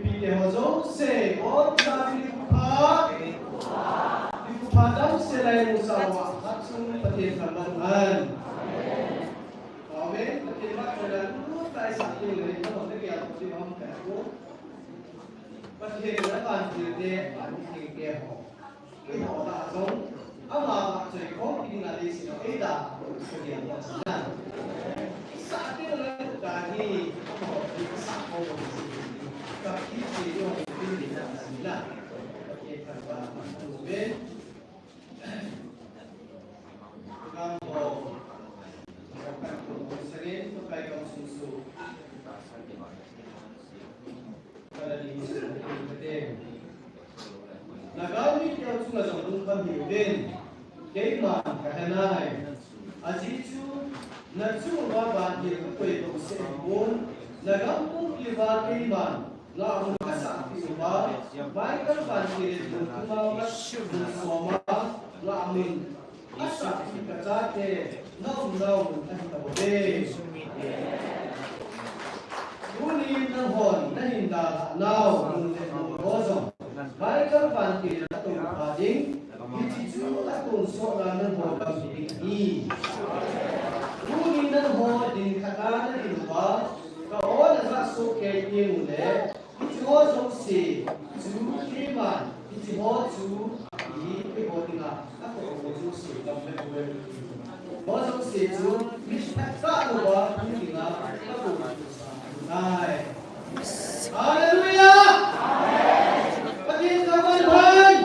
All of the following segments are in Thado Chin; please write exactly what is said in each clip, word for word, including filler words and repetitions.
Pi te ho jouse, o, sa, ni ku pha. Ni ku pha dam se lai mu sa wa, hat sung Pathen thangvah hen. Amen. Pathen vahchoi a, nu tai sa te le, na mo te ya te hom ka ko. Pathen na ban te te, an te te ho. Kei ho ta jong, ama vahchoi khom ding a leiset a, ei ta, sa dia ta chana. Sa te le ta ni, ama ho, sa khom ding si. Ka ki si yo, ding ni na, na. Kei ka ba, ma tu be. Ka mo, ka ko sa rin, ka kai ka sung su. Lhagao mite chunga jong lungkham hiuvin, keiman kahenai. Ajeh chu, nachung uva vantil kakoi touseh ahipon, nagam pumpi uva keiman lahmun kasahpeh uva, Michael vantil le tun tunga vat mun soma lahmun asahpeh kachate, naumnau mun ahi tabouve. Tunin nanghon nahin dalhah nau mun le mun ho jong Michael vantil le natou pha ding, hiche chu atonsot a nangho gam hiding ahi. Tunin nangho din khat a nadin uva, ka-o najah soh kei teng uleh, hiche ho jouse chu keiman, hiche ho chu, hi, keiho dinga, akou ho jouse, gam le gol ho jouse chu, mi phatah louva, hung dinga, akou chu sa nai. Hallelujah! Pathen thangvah hen.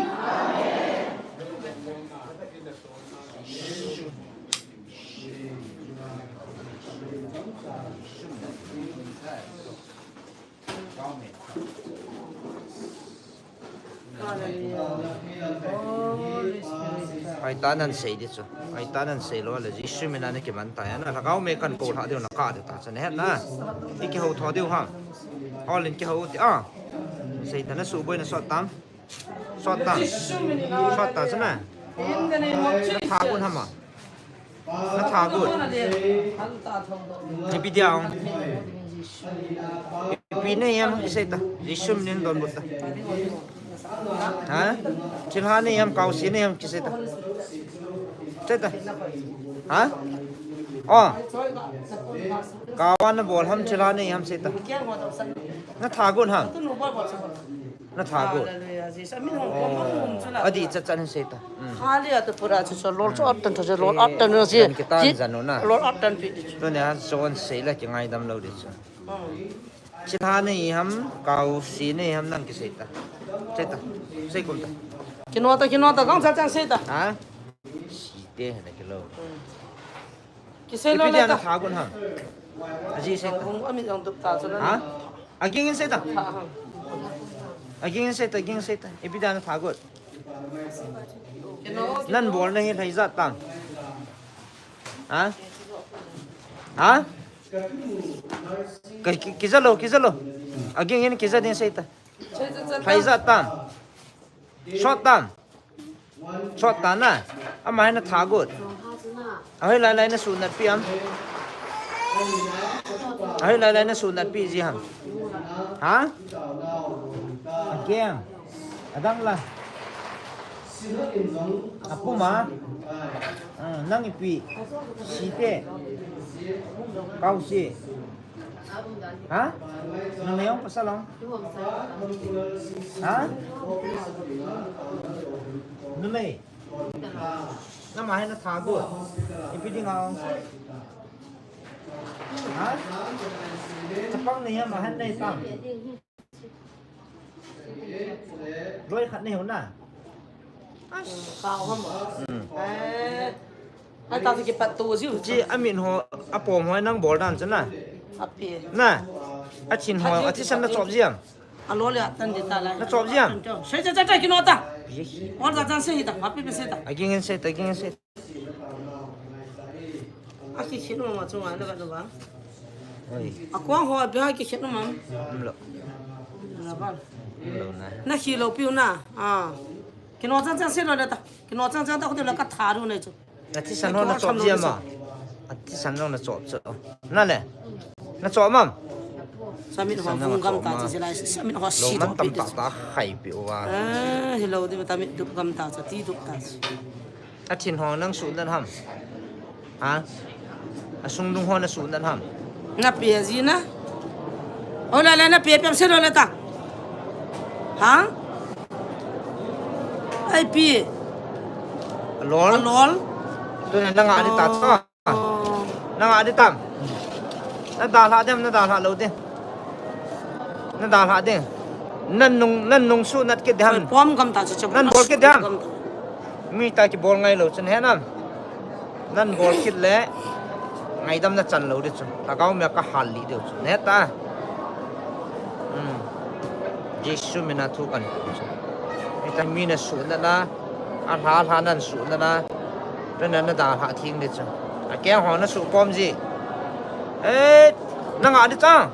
Hoitah nan sei ding chu. Hoitah nan sei lou le, Jesu min a nakiman tai. Ana lhagao mei kan kou lhah diu, nakah diu ta chu, nahet na. I kihou tho diu ham. Ol in kihou ti a. Sei ta, nasuhboi na sot tam. Sot tam. Sot ta chu na. Natha got ham a. Natha got. Ipi dia ong. Ipi nei ham kisei ta. Jesu min in donbut ta. Ha? Thilha nei ham, kaose nei ham kisei ta. Sei ta. Ha? O. Kaova nabol ham, thilha nei ham sei ta. Natha got ham. Natha got. Hallelujah, Jesus. Amin hong kom hong hum chu la. Adih chatchat hin sei ta. Mm. Hallelujah, tu pura chu, chu, Lord, chu atan chu, Lord, atan chu, jan kitan jan u na. Lord, atan pi chu. Tunia John sei la kingaidam lou ding chu. Mm. Thilha nei ham, kaose nei ham nang kisei ta. Sei ta. Sei kum ta. Kino ta, kino ta, gangcha chang sei ta. Ha? Site na kilo. Mm. Kisei lou le ta. Ipi dia natha got ham. Ajeh sei ta. Hung, amin jong tup ta chu la. Ha? Aging in sei ta. Tha ham. Aging in sei ta, aging in sei ta. Ipi dia natha got. Kino, kino. Nabol na hi lhaijat tam. Ha? Ha? Ki, ki, kija lou, kija lou. Aging in kija ding sei ta. Lhaijat tam. Sot tam. Sot ta na. Ama hi natha got. Ahoi lai lai nasuhnatpi am. Ahoi lai lai nasuhnatpi ji ham. Ha? Aging. Adang la. Apum a. Ah, nang ipi. Site. Kaose. Ha? Numei ong pasal ong? Ha? Numei. Nama hi natha got. Ipi ding ong? Ha? Chapang nei ham, ahan nei tam. Loi khat nei ho na. Ka hom. Hmm. Eh. Ai ta kipat tu jiu. Chi amin ho, apom ho nang bol dan chu na. Api. Na. Athin ho, athisan nachop ji am. Alo le atan di ta lai. Nachop ji am. Sei ta ta ta kino ta. Pi. Ol ta ta sei ta, api pe sei ta. Aging in sei ta, aging in sei. Akikhen mama chunga na ka nu ba. Oi. Akuang ho api ha kikhen mama. Umlou. Na ba. Umlou na. Nakhe lou piu na. Ah. Kino chang chang sei lou le ta. Kino chang chang ta ko de la ka tha ru nei chu. Athisan ho nachop ji am a. Athisan ho nachop chu. Na le. Nachop am. Samit ho vung gam ta chi lai, samit ho si do pi ta. Lou man tam ta ta khai pi uva. Ah, hello, di ta mit dup gam ta cha, ti dup ta. A thin ho nang su nan ham. Ha? A sung dung ho na su nan ham. Na pe ji na. O la la na pe pe se lo la ta. Ha? Ai pi. Lol. Lol. Tu na nga di ta ta. Na nga di tam. Na dalha dem, na dalha lou di. Na dalha di. Nan nung, nan nung su nat kit di ham. Pom gam ta chu chu. Nan bol kit di ham. Mi ta kibol ngai lou chun he nam. Nan bol kit le ngaidam na chan lou di chu. Lhagao mia ka hal li di chu. Ne ta. Hmm. Jesu mina thu kan. Mi ta mi na su na na. A lha lha nan su na na. Pe na na dalha thing di chu. A keng ho na su pom ji. Eh, na nga di chang.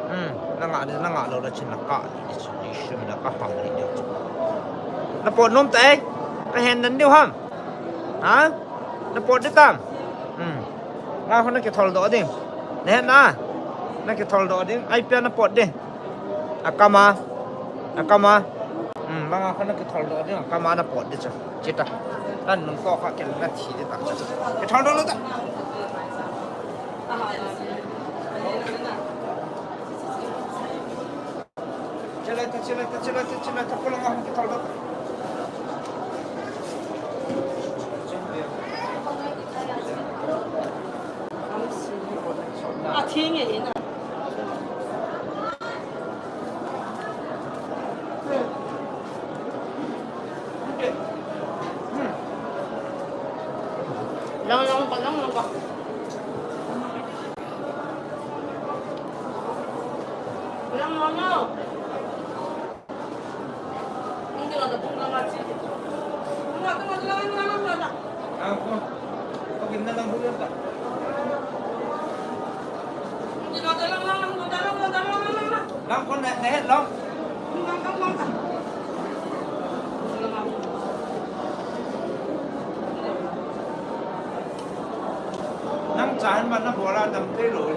Hmm, na nga, na nga lou la chin la ka, ni chu, ni chu na ka hang ni chu. Na pot nom tai, ka hen nan diu ham. Ha? Na pot di tam. Hmm. Nga ho na kithol do ding. Ne na. Na kithol do ding. Ai pia na pot di. A kama. A kama. Hmm, la nga ho na kithol do ding. A kama na pot di chu. Chita. Tan nung ko kha kel na thi di ta. Kithol do lo ta. Lang, lang pa, lang, lang pa. Nang cha hin man na bola dam thei lou.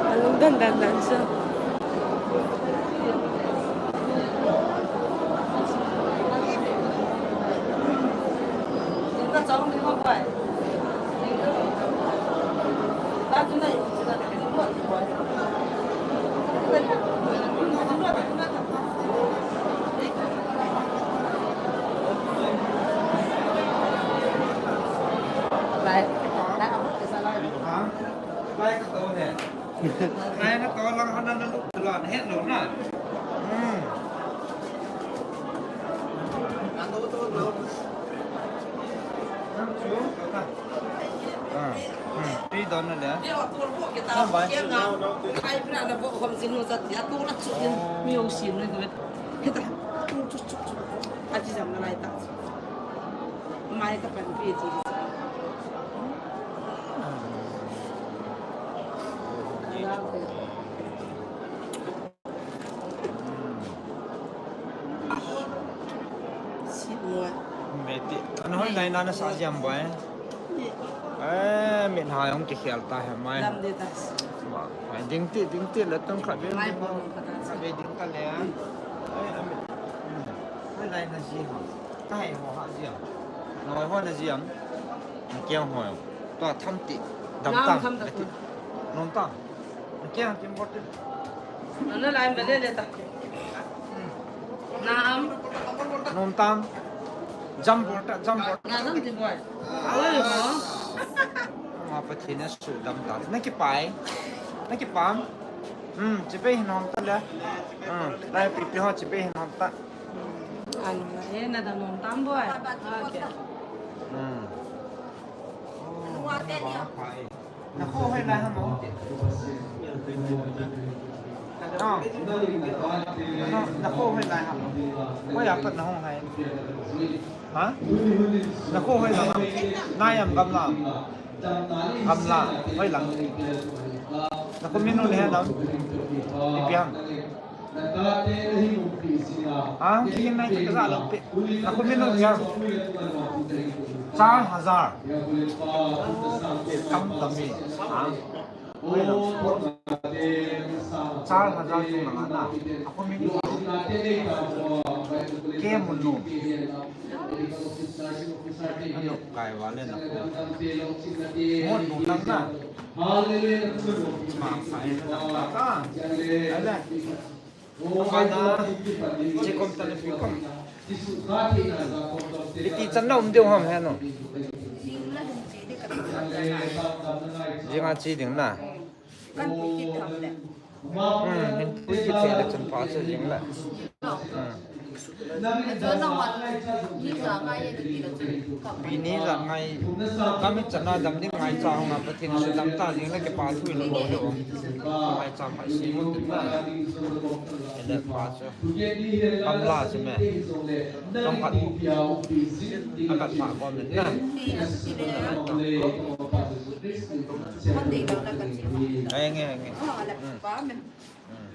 Alung dan dan dan sa. Meti, ano hoi lai na na sa jam boy. Eh, mit ha jong kikhel ta he mai. Ai, ding ti, ding ti, la tang khat ve, khat ve ding ta le. Ai, ai. Hmm. Ai, lai na ji ha. Ka hai ho ha ji ha. Na ho na ji ha. Na kiang ho. Tua tham ti. Dam tang. Nom tang. Na kiang kim bot ti. Na na lai ba le le ta. Nam. Nom tam. Jump ball ta, jump ball. Na jump ti boy. Oi ho. Ma Pathen a sudam ta. Na kipah e. Na kipah. Hmm, chibai hin hom ta le. Hmm, lai pi pi ho chibai hin hom ta. Anu na e na da nom tam boy. Okay. Hmm. Na kho hoilai ham? Ah. Na, na kho hoilai ham? Hoiya pat na hung hai? Ha? Na kho hoilai ham? Nai am gamla? Gamla, hoilang? Na kho min u le ham? Ipi ham? Ha, hung kigin nai kha kaja lou pi. Na kho min u jia. Char hajar. Kam dam e. Ha? Char hajar chung langa na. Na kho min u. Ke mun nu. Ano kai wa le na kho. Mun nu lang na. Ma sa e na ta ta. Ale. Ama na, che kom ta le pi kom. Iti chan na um deu ham he no. Jing a chi ding na. Hmm, hin pui kit che le chun pa che jing le. Hmm. Pi ni jan ngai. Kami chana dam ding ngai cha hung a Pathen sudam ta jing le kipa thu in bol le o. Ngai cha mai si mo tin na. Ele pa chu. Kam la chu me. Kam khat. A khat pa ko me na. Ngai ngai ngai. Hmm. Hmm.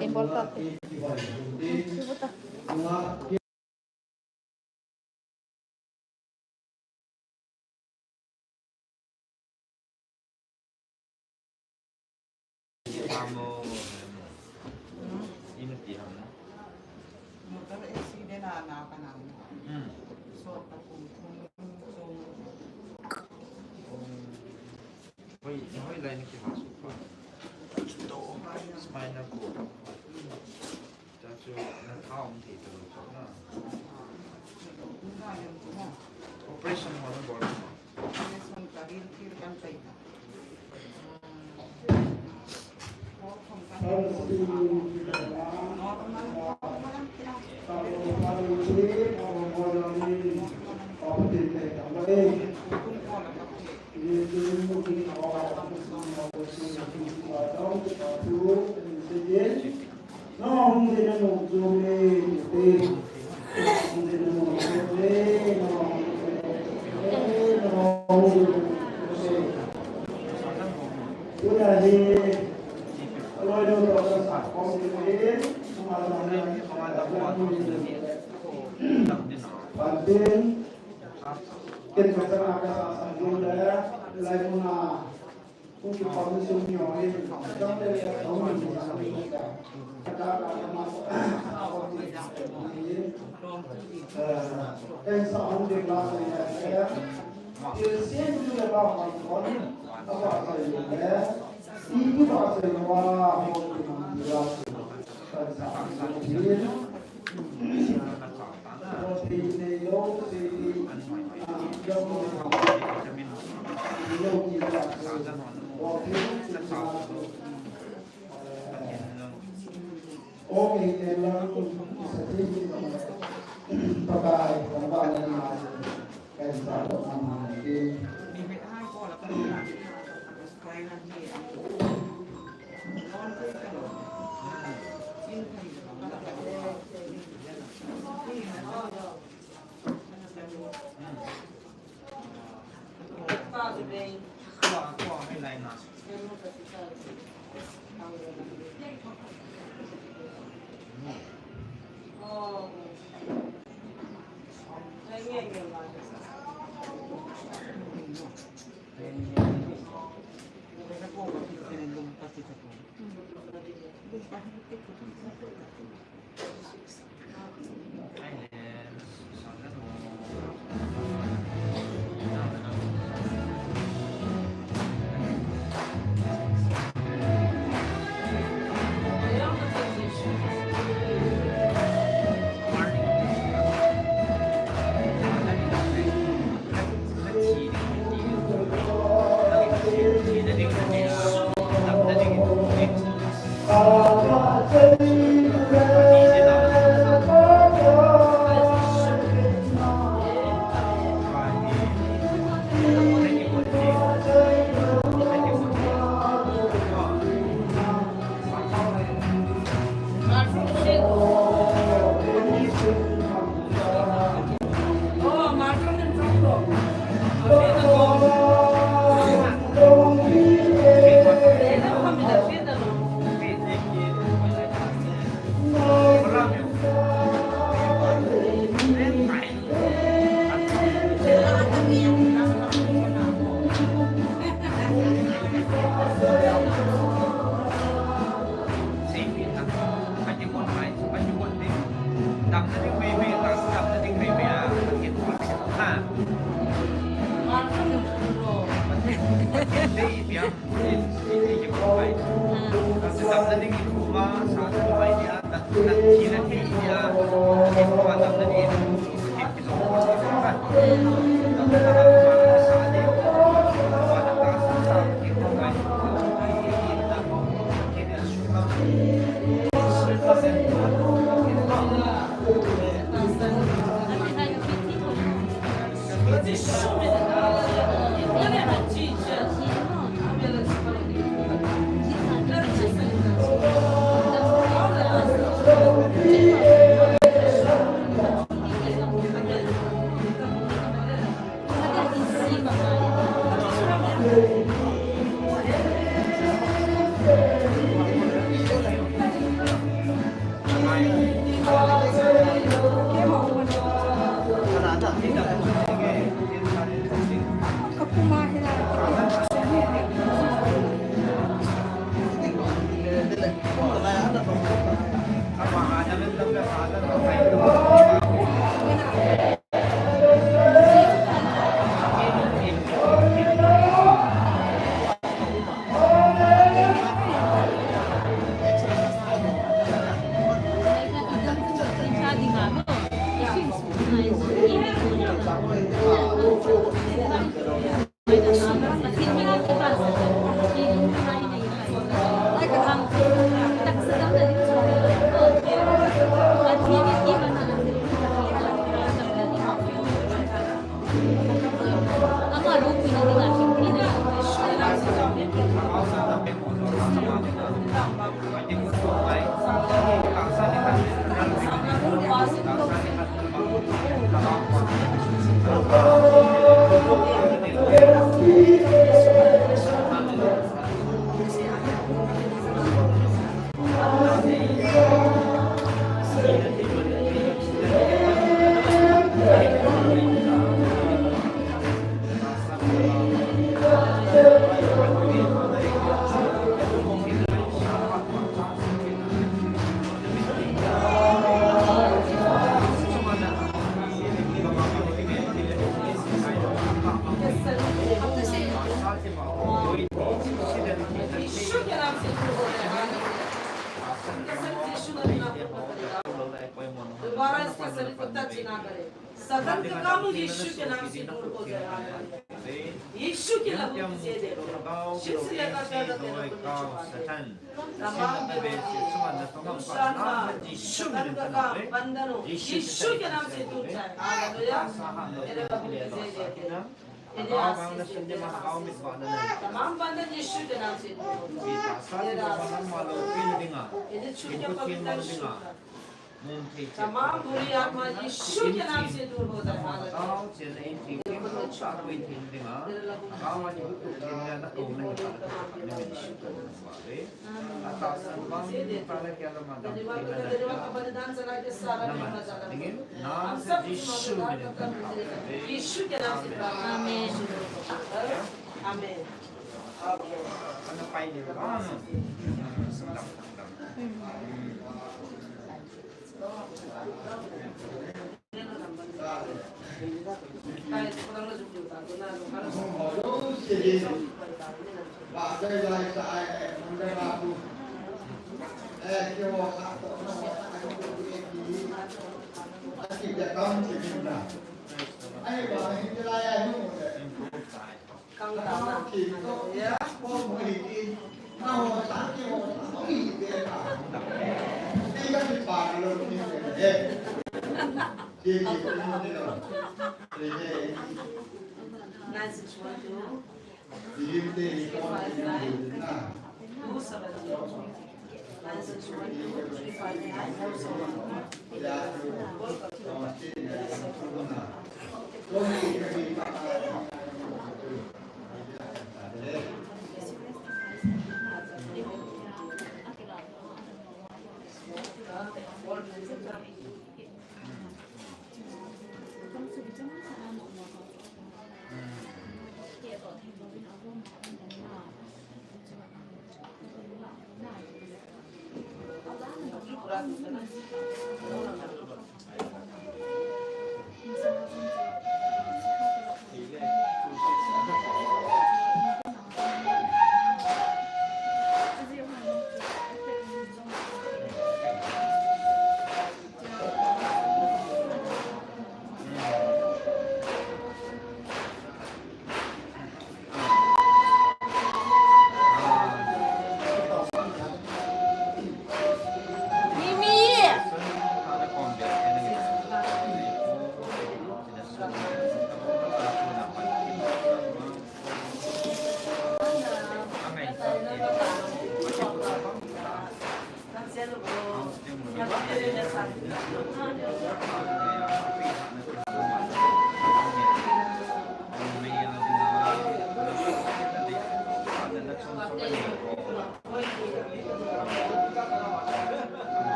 Importante. Motor accident a na ka na. Hmm. So, ka kum kum kum. Hoi, hoi lai na kiha su pa. Spinal cord. Cha chu na tha um thei ta lo chu na. Operation ho na bol ma. Operation ka ril thil kan tai ta. Normal, normal. Pantin, ken ka chana ka sa sa ding le, lai mun a, kung ki pang sung ni ho ni, jang le le, kong ni sa ni ka, ka ta ka ka ma, sa ko ni sa ni, eh, ken sa hong ding la sa ni le, til sien ju le ba hong kon, a ba sa ni le, i ki ba sa ni wa, hong ki ma ni wa, ken sa hong ding la sa ni. दोबारा इसका सर को टच ना करें। सतन का काम यीशु के नाम से दूर हो जाए। यीशु के लहू की जय दे। शिव से लेकर पैदा तेरा को छुपा दे। तमाम बीमारी, नुकसान का, सतन का काम बंधन हो, यीशु के नाम से दूर जाए। हालेलुया। तेरे लहू की जय दे। तमाम बंधन यीशु के नाम से दूर हो जाए। यदि छुट्टियां पवित्र यीशु का तमाम बुरी आत्मा यीशु के नाम से दूर हो जाए। हालेलुया। धन्यवाद, धन्यवाद का बलिदान चढ़ा के सारा महिमा चढ़ा। हम सब कुछ यीशु में, यीशु के नाम से प्रार्थना। आमीन। आमीन।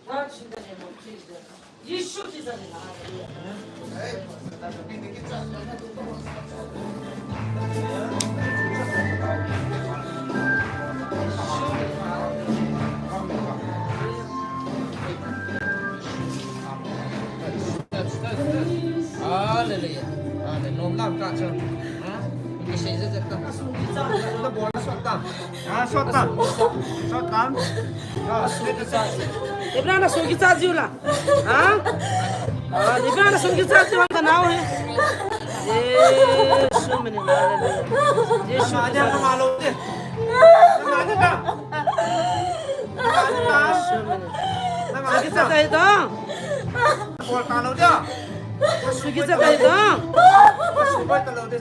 Touch in the name of Jesus. Yeshu Jesus. Hallelujah. Hallelujah. Nom lam ka cha. Ha? Ni sei je je ta. Na bol na sot ta. Ha, sot ta. Sot ta. Ha, sot ta. Ibrahim na sugi cha jiu la. Ha? Ah, Ibrahim na sugi cha jiu ka nau he. Yeshu minin. Yeshu. Na ma lo de. Na ma de ta. Yeshu minin. Na ma de ta. Sugi cha ta hi ta. Sugi cha ta hi ta. Suboi ta lo de.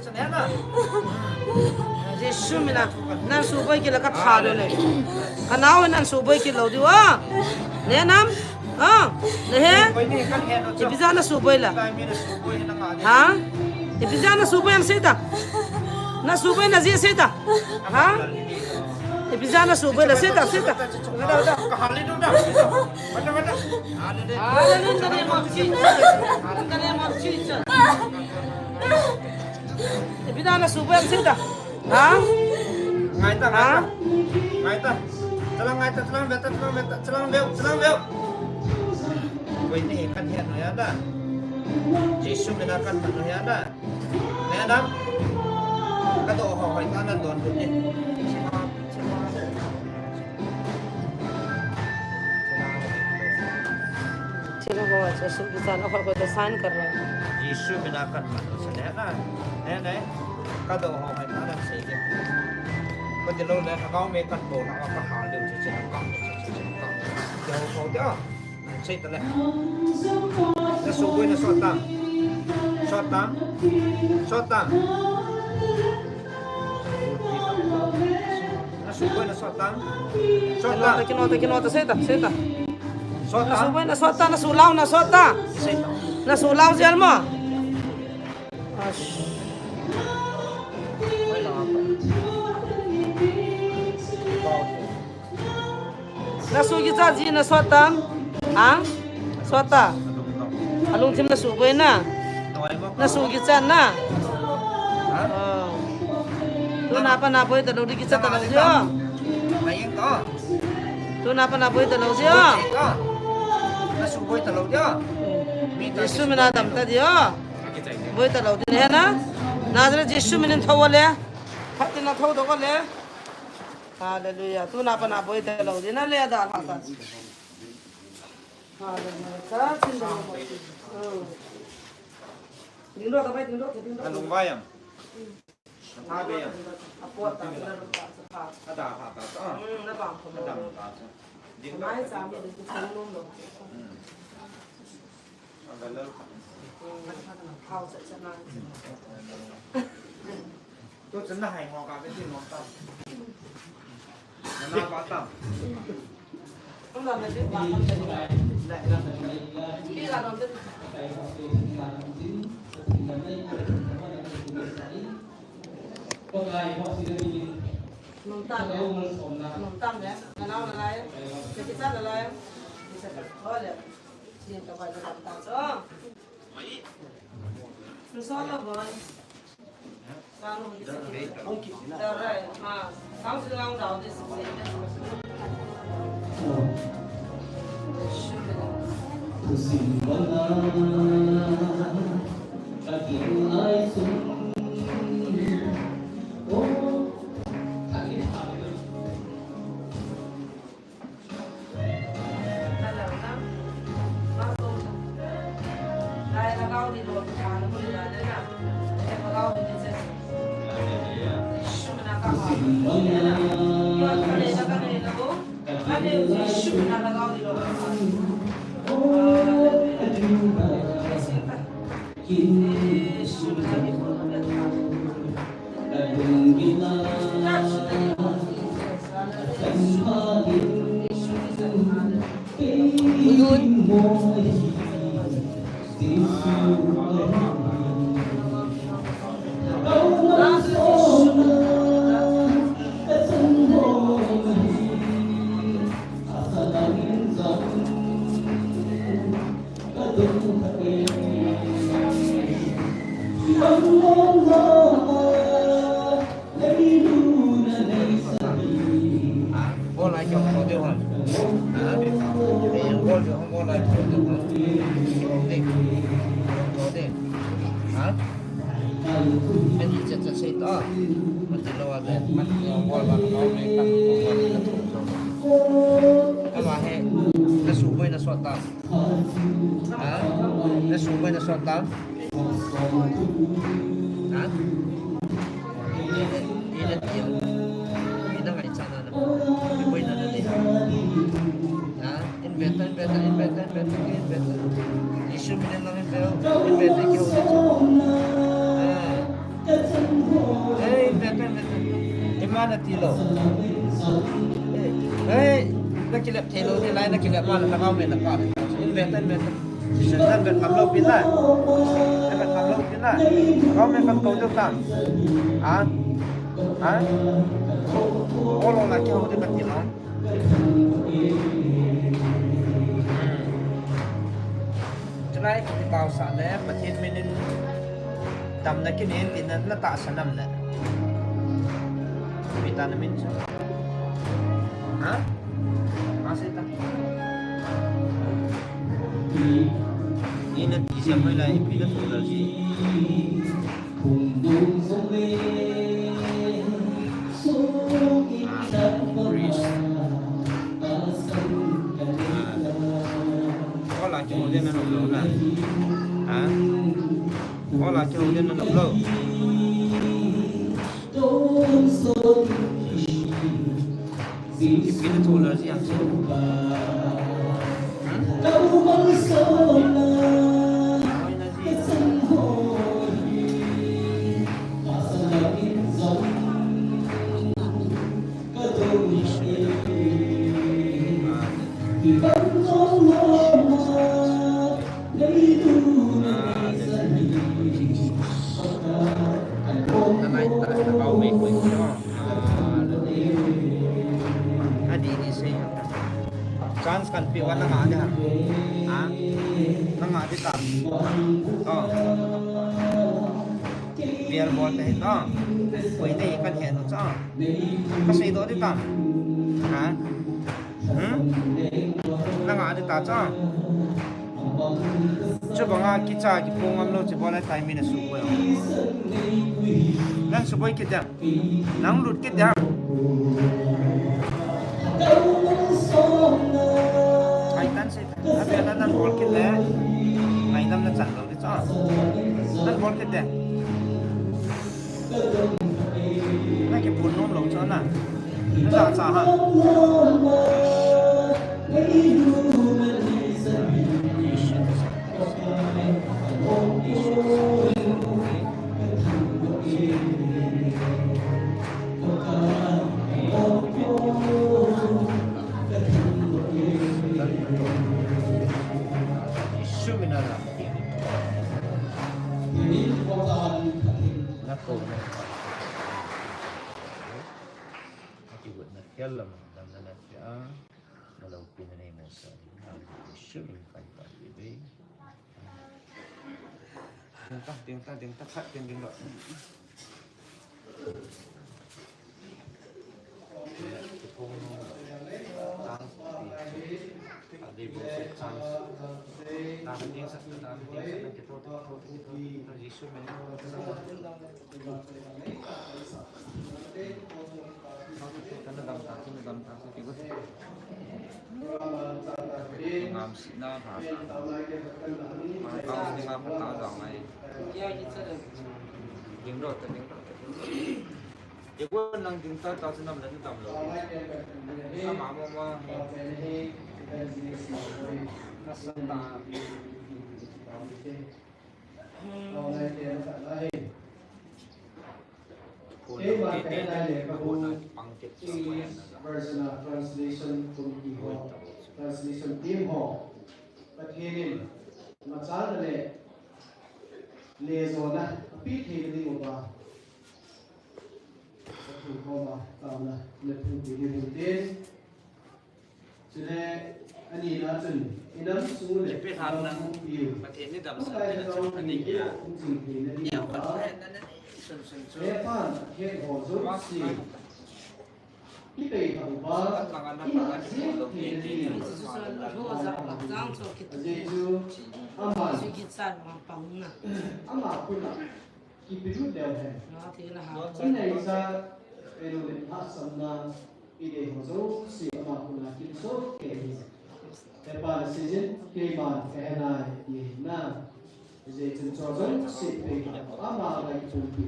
Jesu mina, nan suboi kit le ka tha lou le. Ka nau nan suboi kit lou diu a. Ne nam? A, ne he? Ipi jeh a na suboi la? Ha? Ipi jeh a na suboi am sei ta? Na suboi na jeh sei ta? Ha? Ipi jeh a na suboi la sei ta, sei ta. Hallelujah, in the name of Jesus. In the name of Jesus. Ipi jeh a na suboi am sei ta? Ha? Ngai ta, ngai ta. Ha? Ngai ta. Chalang ngai ta, chalang ve ta, chalang ve ta, chalang ve, chalang ve. Koi ni kan hian noi a da. Jesu mina kan man noi a da. Ne da. Ka do ho hoi ta na don ni. चलो, वो अच्छा, सुबह साला को तो sign कर रहा है। यीशु बिना कन मत हो सके ना, है ना? कदो हो है ना, ना सही है। Ko ti lo le, ka gaon me kan bol na, ka hal deu che che, ka che che, ka che che. Deu ho deu. Sei ta le. Na suboi na sot tam. Sot tam. Sot tam. Na suboi na sot tam. Sot tam. Kino ta, kino ta, sei ta, sei ta. Sot tam. Na suboi na sot ta, na sulao na sot ta. Sei ta. Na sulao jel mo. Ash. Na sugi cha ji na sot tam? Ha? Sot ta. Alungthim na suboi na. Na sugi cha na. Oh. Tuna pa na boi ta lou di kicha ta lou di o. Tuna pa na boi ta lou di o. Na suboi ta lou di o. Jesu mina dam ta di o. Boi ta lou di na he na. Nazareth Jesu minin thou le. Phat tin na thou doh le. Hallelujah. Tuna pa na boi ta lou di na le da ha ta. Hallelujah. Ka chin da. Oh. Ding lo ta bai, ding lo, ding lo. Alung vai am. Tha be am. Apo ta, ding lo ta, ta. Ada ha ta ta. Hmm, na bang ko. Ada ta ta. Ding lo. Mai sa mi de ku thang lo lo. Hmm. Ada lo. Hmm. Hao sa sa na. Tu chun na hai ngo ka be ti nom ta. Na na ba ta. Nom ta le. Nom ta le. Na nau na lai. Ke ki sa na lai. Ki sa ka le. Ni ka ba ka ta so. Ni so lo boy. Mati lou a le, mati lou a le, mati lou a le. Ama he, na suboi na sot tam. Ha? Na suboi na sot tam. Ha? Ina ti. Ina ngai chana na. Suboi na na le. Ha? Inventor, inventor, inventor, inventor, inventor. Jesu min in lang inventor, inventor kihou ding chu. Eh, inventor, inventor. Ima na ti lou. Eh, eh, na kilep thei lou, ni lai na kilep ma na lhagao me na ka. Inventor, inventor. Jesu nan vet ngam lou pin lai. Na vet ngam lou pin lai. Lhagao me kan kou deu ta. Ha? Ha? Olo na kihou ding ka ti lou. Chulai kiti pausah le, Pathen min in damna kinei in tina na tahsan am le. Ipi ta na min chu. Ha? Ma sei ta. Ina ti siam mai lai, ipi na thu lal si. Ah, priest. Ah. Hola, kihou ding na nop lou na. Ah. Hola, kihou ding na nop lou. Ipi na thu lal si ham si. Hmm? Chance kan pe uva na nga ding ham. Ha? Na nga ding tam. Oh. Bial bol te hi to. Koi te hi kan he nu cha. Ka sei doh ding tam. Ha? Hmm? Na nga ding ta cha. Chubanga kicha kipo ngam lou chi bol a tai mi na suboi. Nan suboi kit ding. Nang lut kit ding. Ai tan sei. Abia nan nan bol kit le. Ngaidam na chan lou ding cha. Nan bol kit ding. Na kipun nom lou cha na. Na ja cha ha. Jesu min a. Na ko na. Ati got na khel lam dam na na sia. Na lo pin na nei mo sa. Jesu min kan pa ti be. Ding ta, ding ta, ding ta, khat ding ding lo. Ngam sihna pha ta. Ma kau sihna pha ta jong ai. Ding lo ta, ding lo ta. Ye ko nang ding ta ta chu nam la ni dam lo. Ama mo ma. Na sa ta. Keima kahin lai lekhabu, English version a translation committee ho, translation team ho, Pathen in machal le lejona apeh thei ding uva, Pathen koma taona le phung ding u tin, Chule, ani na chun, inam sung le, Ipi ham nang, inam pumpi u. Pathen ni dam sa, Tukai ni na dam chun, ani ni ya. Kum ching thei na ni ya, uva. Pathen na ni sun sun chu. He pan, he ho jo si. Ki pei thang uva, Pathen na ina na jeng thei na ni. Sun sun ho ja pa jang cho ki tu. Ajeh chu, ama. Su ki chan ma pa na. Ama kuna. kipelut leu hen. Inei cha, enu le hahsatna, idei ho jouse ama koma kipesoh kei ahi. Hepa naseiyin, keiman kahe nai, ti ahi na. Hijeh chun chu jouse peh, ama lai pumpi,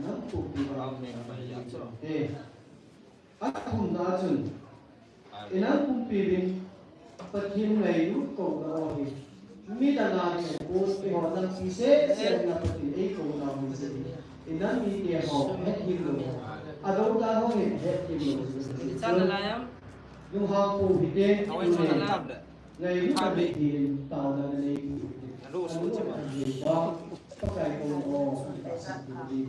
nang pumpi vang. Amen. He. Athumna chun, inang pumpi uvin, Pathen ngailut kouna ahi. Midang a kikou, eiho lampi seh seh na Pathen eikouna ahi. Inam mite ho, het hih lou. Adou dan ho hi het hih lou. Lunghang pou hite, ngailut a hih in, taona nanei pou hite. Anu, Pakai kouna ahi.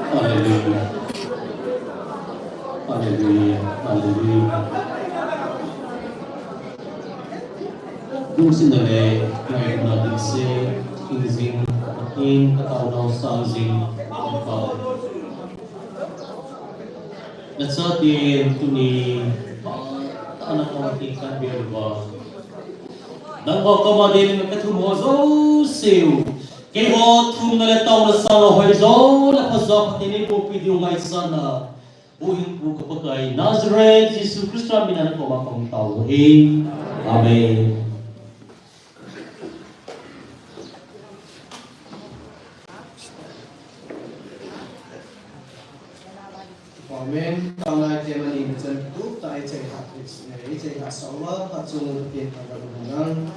Hallelujah. Hallelujah. Hallelujah. Lungsetna le ngaina ding seh, hingjing, hin, ka taonau sang jing, ka pau. Nachaten tuni, ta na kong ti kan bial ba. Nangho koma dingin kathum ho jouse u. Keiho thumna le taona sanga hoijo le phajo Pathen in eipuipi diu ngaisang a, Pu Hing Pu ka Pakai Nazareth Jesu Christa mina nakoma kahung tao uve. Amen. Amen. Taona item ani na chan tu ta ichai ha, ichai ha sawa ha chung u tin ha ga nang.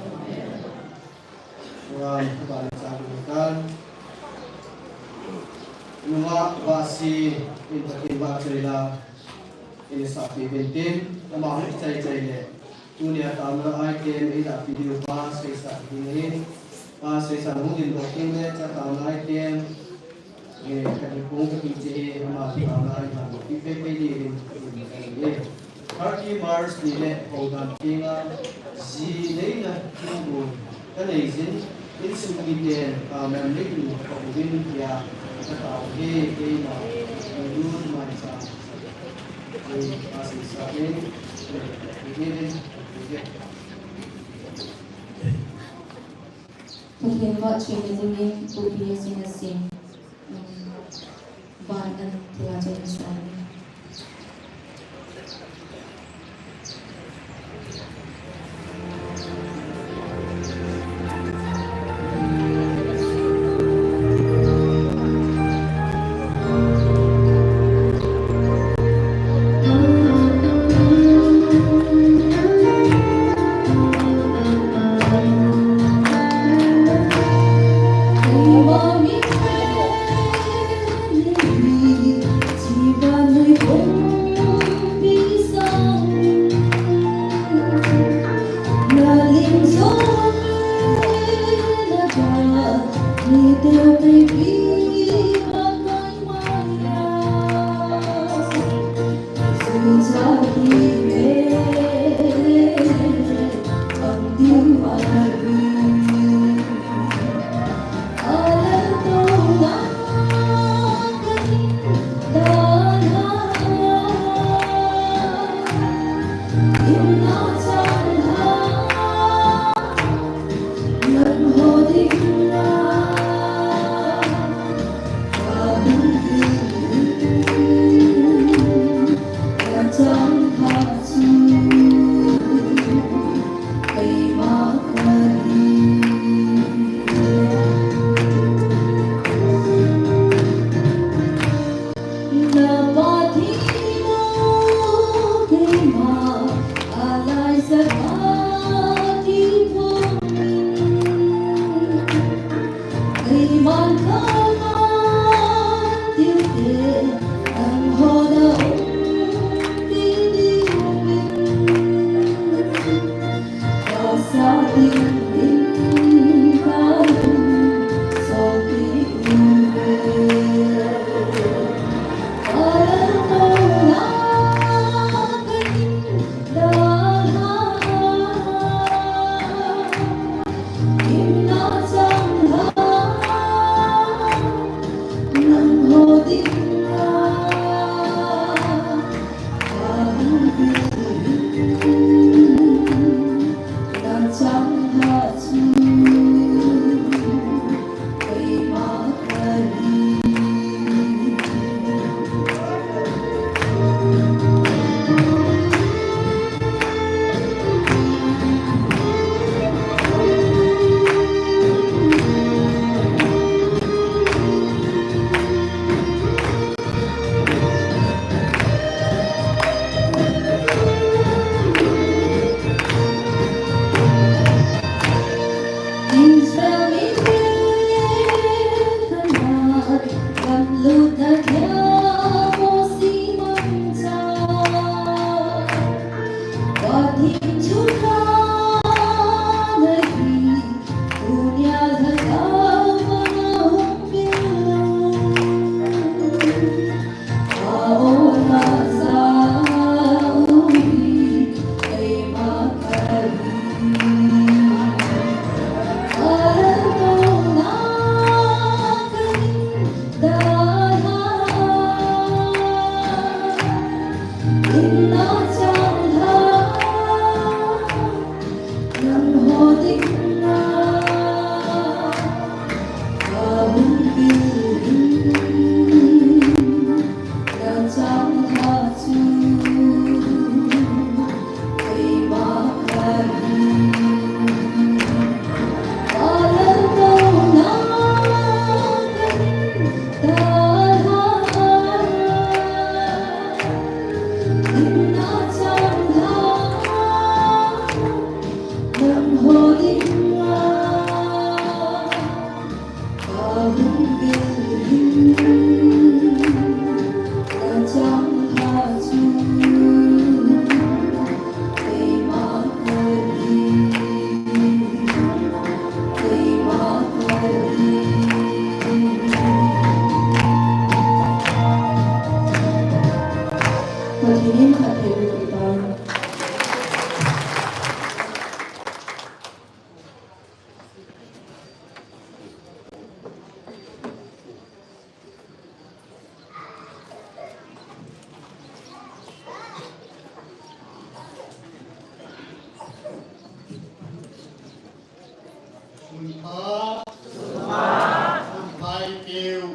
Ram ka ba le cha lu kan. Numa ba si in ta kin ba chai la. In sa pi bin tin. Ama hu chai chai le. Tunia taona item ila video pa seisa ding ahi. Pa seisa hung ding doh ding le cha taona item. Eh, ka ding kong ka ding che he, ama taona item. Pi pe pe ding in, in, in, in. Thirty March ni le houdan tenga ji neina thingkung ka nei jin, insung miten taona nei ding ka um in tia ka tao e, keima, ka lut mai cha. Pathen vahchoina dingin Pu P S in asim, um, ban an thilha chun asim.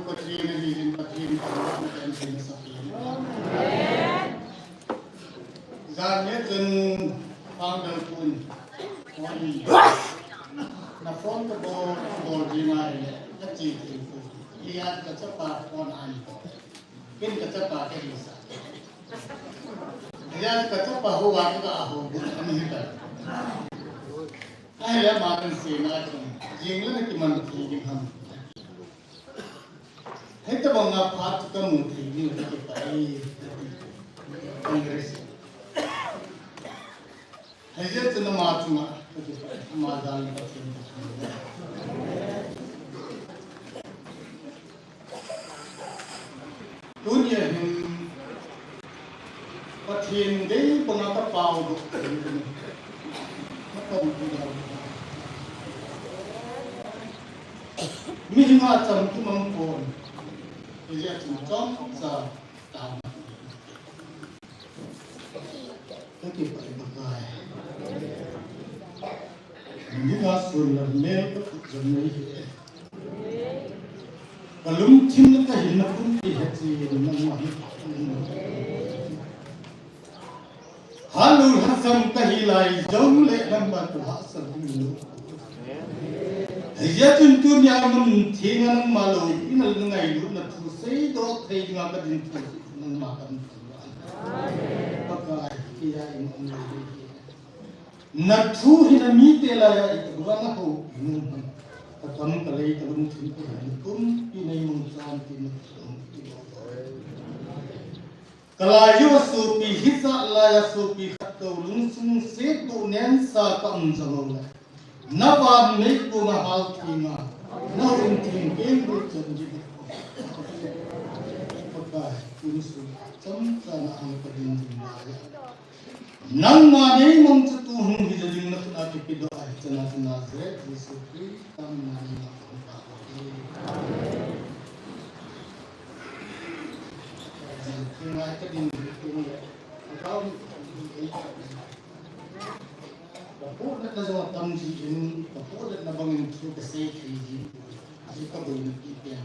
Pathen ahi in, Pathen thangvahna kahin sei masa e. Jan ni chun founder pun na phone kabol, kabol ding ahile, kache thei poi. Hijeh a kachapa phone ahin bol. Ken kachapa kahisah. Hijeh a kachapa houva kaga hou bol ahi tai. Ahile ama kahin seina chun, jing le nakiman thei ding ham. Hitobang a phat chu kamu thei ding kakipah e, Congress. Hijeh chun ama chunga kakipah e, ama jal in Pathen kathangvah e. Tunia hin Pathen dei banga kapaodoh thei in, kapanpi dau. Mihinga chamkim aum pon, hijeh chun chomcha taona. Kakipah e Pakai. Nangma sun le mel kathum jong nei hi e. Kalungthim le kahina pumpi hechen nangma hi. Halou lhasam kahi lai jongle nangma toh hahsat ding lou. Hijeh chun tunia mun thenga nangma loupina le nangailutna thu seidoh thei dinga kadin thei nangma kahin thangvah e. Pakai, keiya in umlou ding hi. Nathu hi namite laiya iti banga nahoupi nom ham. Kakam kalei kalungthim kahin pumpi neimangchan tin nathu hung tilou. Kalai uva sopi, hijat laiya sopi khat kou lungsung setdoh nensa kaum jongle, navan meikonga halthenga, nahung theng keng bou chan ding. Pakai, insung chomcha na ang kadin ding laiya, nangma neimangcha tu hung hija ding nakhut a kipedoh ahi, chana chu Nazareth Jesu Christa mina neimangcha hung taote. Amen. Thenga kadin ding le, account, kapohnatna jong atam jin, kapohnatna bangin thu kasei thei jin, ajeh kaboina pi pen.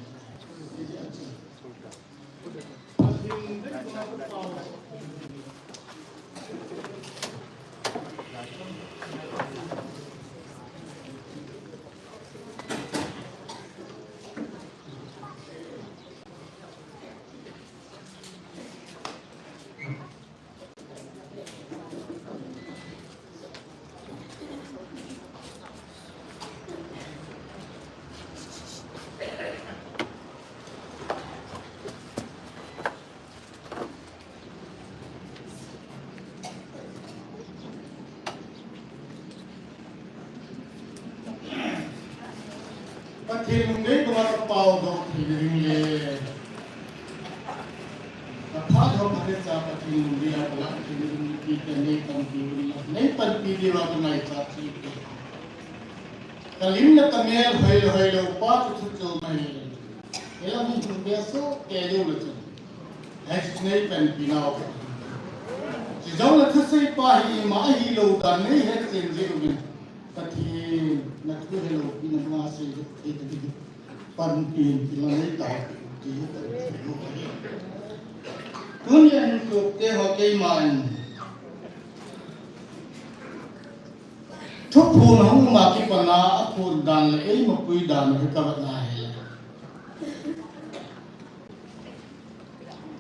Pathen lungdei banga kapaodoh thei ding le, kaphat hom phatecha Pathen lungdei a kalah thei ding, neipanpi uvin lang, neipanpi diuva kangaichat chu, kalim le kamel hoilou hoilou pa chu thu chom ahi. Hilam hi hung be soh kei diu le chun, hiche neipanpi nau. Chujongle thusei pa hi ima ahilou dan neihet chen jeh uvin, Pathen nathu hi loupina banga seidoh thei ding panpi in ti lang neitaopeh u ti. Tunia hin sopite ho, keiman thuphon hung um a kipana aphon dan le eimapui dan u hi kavet na hile,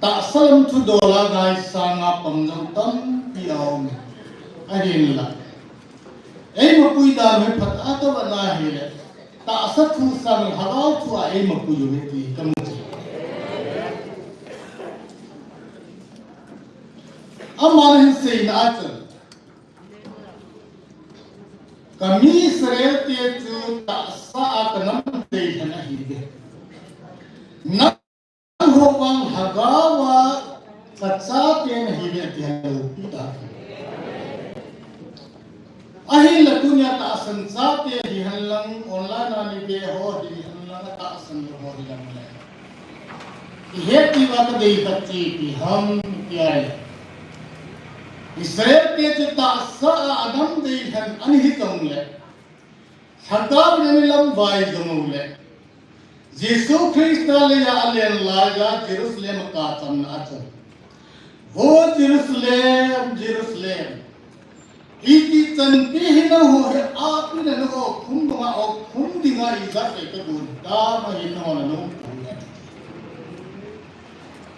tahsa lam thudol a ngaisang a pang jong tampi aum. Ahinla, eimapui dan u hi phat a kavet na hile, tahsa thu sang lhagao thu a eimapui u hi ti kamu e. Aman ahin seina a chun, kami Israel te chu tahsa a kanam deilhen ahiuve. Nangho vang lhagao a kachate nahiuve ati ahi, loupi tah. Ahinla tunia tahsan chate hihen lang, online a neive ho hihen lang, atahsan lou ho hihen lang le, ihet diuva kadei khat chu ipi ham tia ahile, Israel te chu tahsa a anam deilhen ana hijongle, lhagao in ana lamvai jong ule, Jesu Christa leiya alen laiya Jerusalem a kachamna a chun, Vo Jerusalem, Jerusalem, iti chanpi hi nangho hi apina nangho khum banga o khum dinga ijat le kagon tam ahin nangho nanom poi.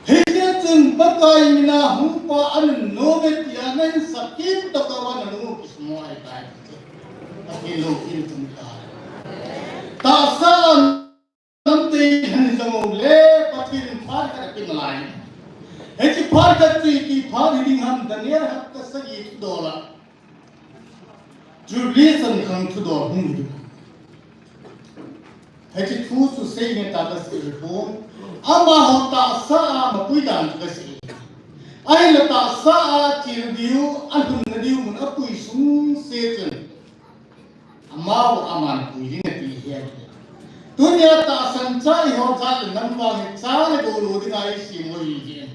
Hijeh chun Pakai mina hungpa anunnom e tia nahin sakin tokah uva nanu kisamo ahitai. Pathen loupi in chun tai. Tahsa Lamtei hin jong le Pathen in phat khat ape nalai. Hiche phat khat chu iti phat hiding ham, Daniel hapta sagi thudola Jubilee chan khang thudol hung hiding. Hiche thu chu seinge ta kasei hipon. Amaho tahsa a mapui dan chu kasei. Ahinla tahsa a chil diu, alhunna diu mun apui sungse chun Amau aman pui ding ati hi ahi. Tunia tahsan cha iho jat le nam vang hi cha le gou lou dinga isem u ahi.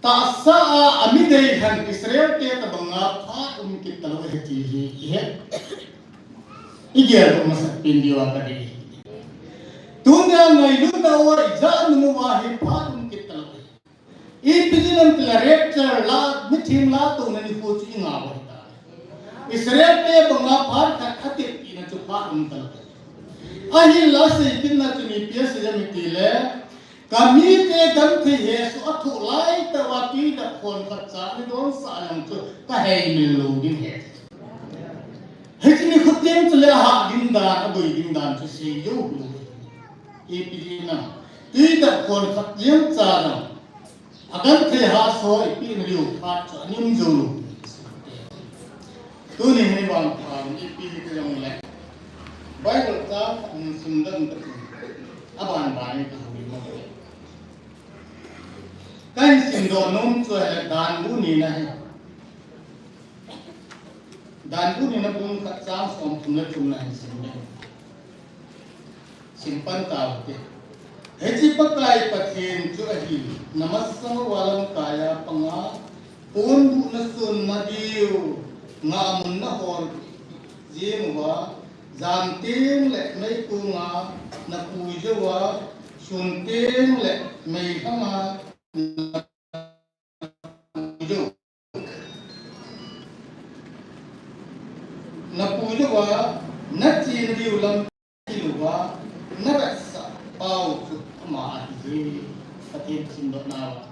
Tahsa a ami dei hen Israel te tabanga phat um kit talou ahi ti hi ihe. Igel doh masat pen diu a kadei. Tunia ngailutna uva ijat nung uva hi phat um kit talou ahi. Ipi jeh ham itile rapture la, mitheng latouna nikho chu ingah u ahitai. Israel te banga phat khat atep kit na chu phat um talou. Ahinla seikit na chun ipi asei ham itile, kamite genthei hesoh athoh laitah uva tui dap khon khat cha nidonsah jong chu kaheimil lou ding ahi. Hiche nikho teng chule ahah ding dan, aboi ding dan chu seijou lou. Ipi jeh ham, tui dap khon khat jeng cha jong agenthei hesoh ipehna diu phat chu aum jou lou. Tuni hin vangpha ipi hita jongle Bible chang khat hin simdoh in kati. Aban ban in kahung in mo. Kahin simdoh nom chu ahile Danbu nina ahi. Danbu nina bung khat chang somthum le thum na hin sim ding. Simpan taute. Hiche Pakai Pathen chu ahi, namasang uva lamkai a panga, ponbuh nasun nadiu, ngahmun nahol jing uva, jan teng le meikong a napui jouva, sun teng le meilhang a napui jou. Napui jouva, nachena diu lam hilouva, navetsah pau chu ama ahi. Pathen simdoh nauva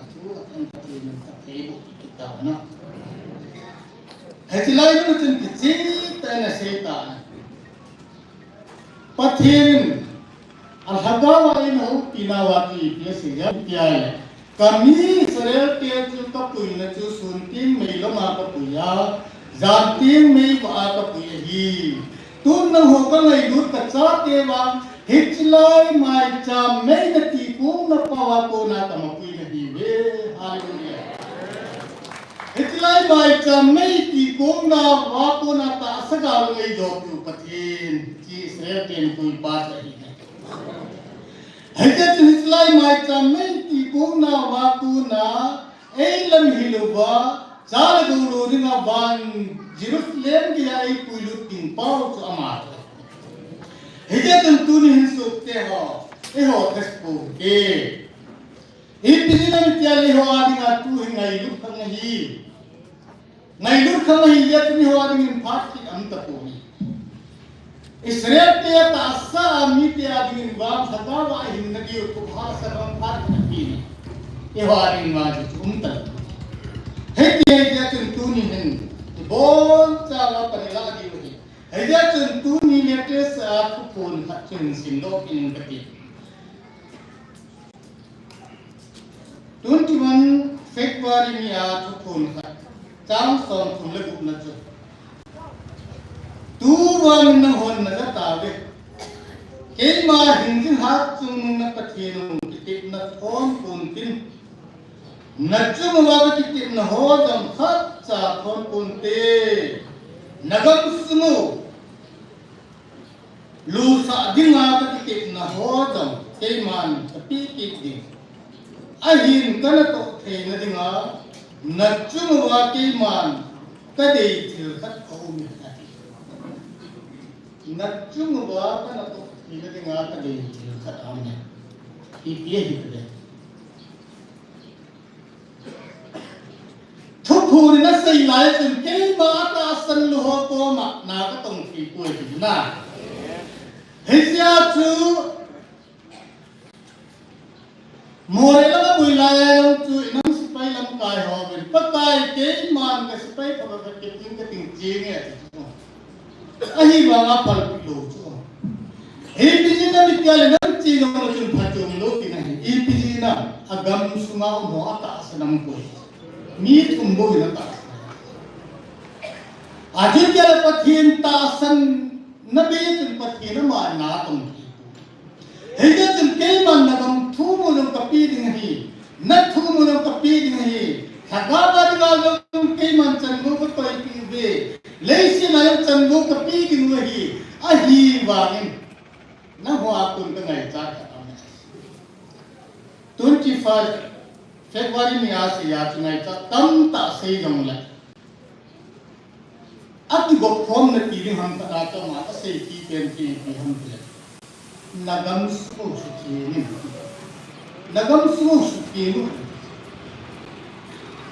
athu athem Pathen in athei boh kit tauna. Hiche lai mun chun kicheh tah in asei tai. Pathen in alhagao a eina houpi nauva chu ipi asei ham itile, kami Israel te chu kapuina chu sun teng meilhang a kapui a, jan teng meivah a kapui ahi. Tun nangho kangailut kachate vang, hiche lai maicham mei nati kong na pao a kona kamapui nahiuve. Hallelujah. Hiche lai maicham mei ti kong nauva kona tahsa gal ngaijo piu Pathen, hiche Israel ten puipa chu ahi. Hijeh chun hiche lai maicham mei ti kong nauva kona eilam hilouva, cha le gou lou dinga van Jerusalem geiya eipuilut ding pau chu ama chu. Hijeh chun tuni hin sopi teho, eiho test pou hite. Ipi jeh ham itile eiho a dinga tu hi ngailut khang ahi. Ngailut khang ahi jeh chun eiho a dingin phat kit aum tapoi. Israel te tahsa a mite a dingin vang lhagao a hinna diu thu hahsa vang phat kit ahi. Eiho a dingin vang chu um talou. Hiti ahi jeh chun tuni hin ibon chauva pan ilah diu ahi. Hijeh chun tuni latest a thuphon khat chu hin simdoh kit in kati. Twenty-one February ni a thuphon khat, chang somthum le gup na chu. Tuvang in nanghon naja tauve. Keima hingjing hatchungnung na Pathen u kitepna thon pontin. Nachung uva kakitepna ho jong khatcha thon ponte. Nagamsung u lusah dinga kakitepna ho jong keiman kapeh kit ding. Ahin kanatoh theina dinga, nachung uva keiman kadei thil khat aume. Nachung uva kanatoh Ina dinga kadei thil khat aum e. Ipi ahi tile, thuphon in asei lai chun keima atahsan lou ho koma na katong thei poi ati na. Hijeh chun Moreh langa boi lai a jong chu inam sepai lamkai hon, Pakai, keiman ka sepai phabep khat kit ding kating ching e ati chu. Ahivanga phalpeh lou chu. Ipi jeh inem itile nang ching jong chun phatchom lou tina ahi. Ipi jeh inem, agamsunga um ho atahsan aum poi. Mi thum bou in atahsan. Achuti le Pathen tahsan na bei chun Pathen ama na tong thei poi. Hijeh chun keiman nagam thum u jong kapeh ding ahi, nathum u jong kapeh ding ahi, lhagao a dinga jong keiman chanlou katoipeh uve, leiset a jong chanlou kapeh ding u ahi, ahivangin nangho a kon kangaichat khat aum e. Twenty five February ni a sei a chu ngaichat tamtah sei jongle, akigop khomna ti ding ham khat a chu ama asei ti pen chu ipi ham tile, nagam sung u sutheng in, nagam sung u sutheng u.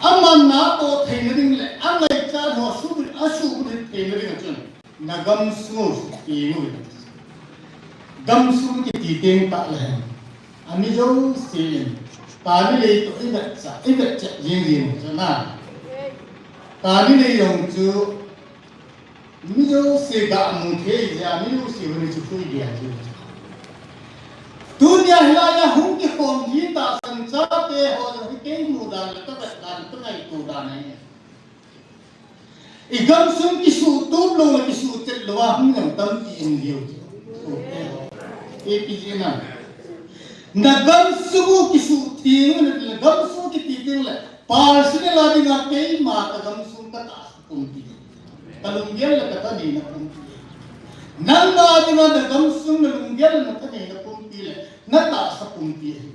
Aman natoh theina ding le angaichat ho asuhbulhit theina ding a chun nagam sung u sutheng u. Gamsung kiti teng tah le hen, ami jousen kani lei toh ivetcha, ivetcha jing jing u chu na. Kani lei jong chu mi jouse gamu thei jeh a mi jouse hung chu phui dia ji. Tunia hilai a hung kikhom ji tahsan chate ho jong hi kei mudan le kavet dan, kangaito dan ahi. Igamsung kisuhtup lou le kisuhchet lou a hung jong tampi um diu chu. Ipi jeh inem, nagamsung u kisuhtheng u, nagamsung kiti teng le personal a dinga keima kagamsung katahsa pumpi, kalunggel le kathaneina pumpi. Nangma dinga nagamsung, nalunggel le nathaneina pumpi le natahsa pumpi ahi.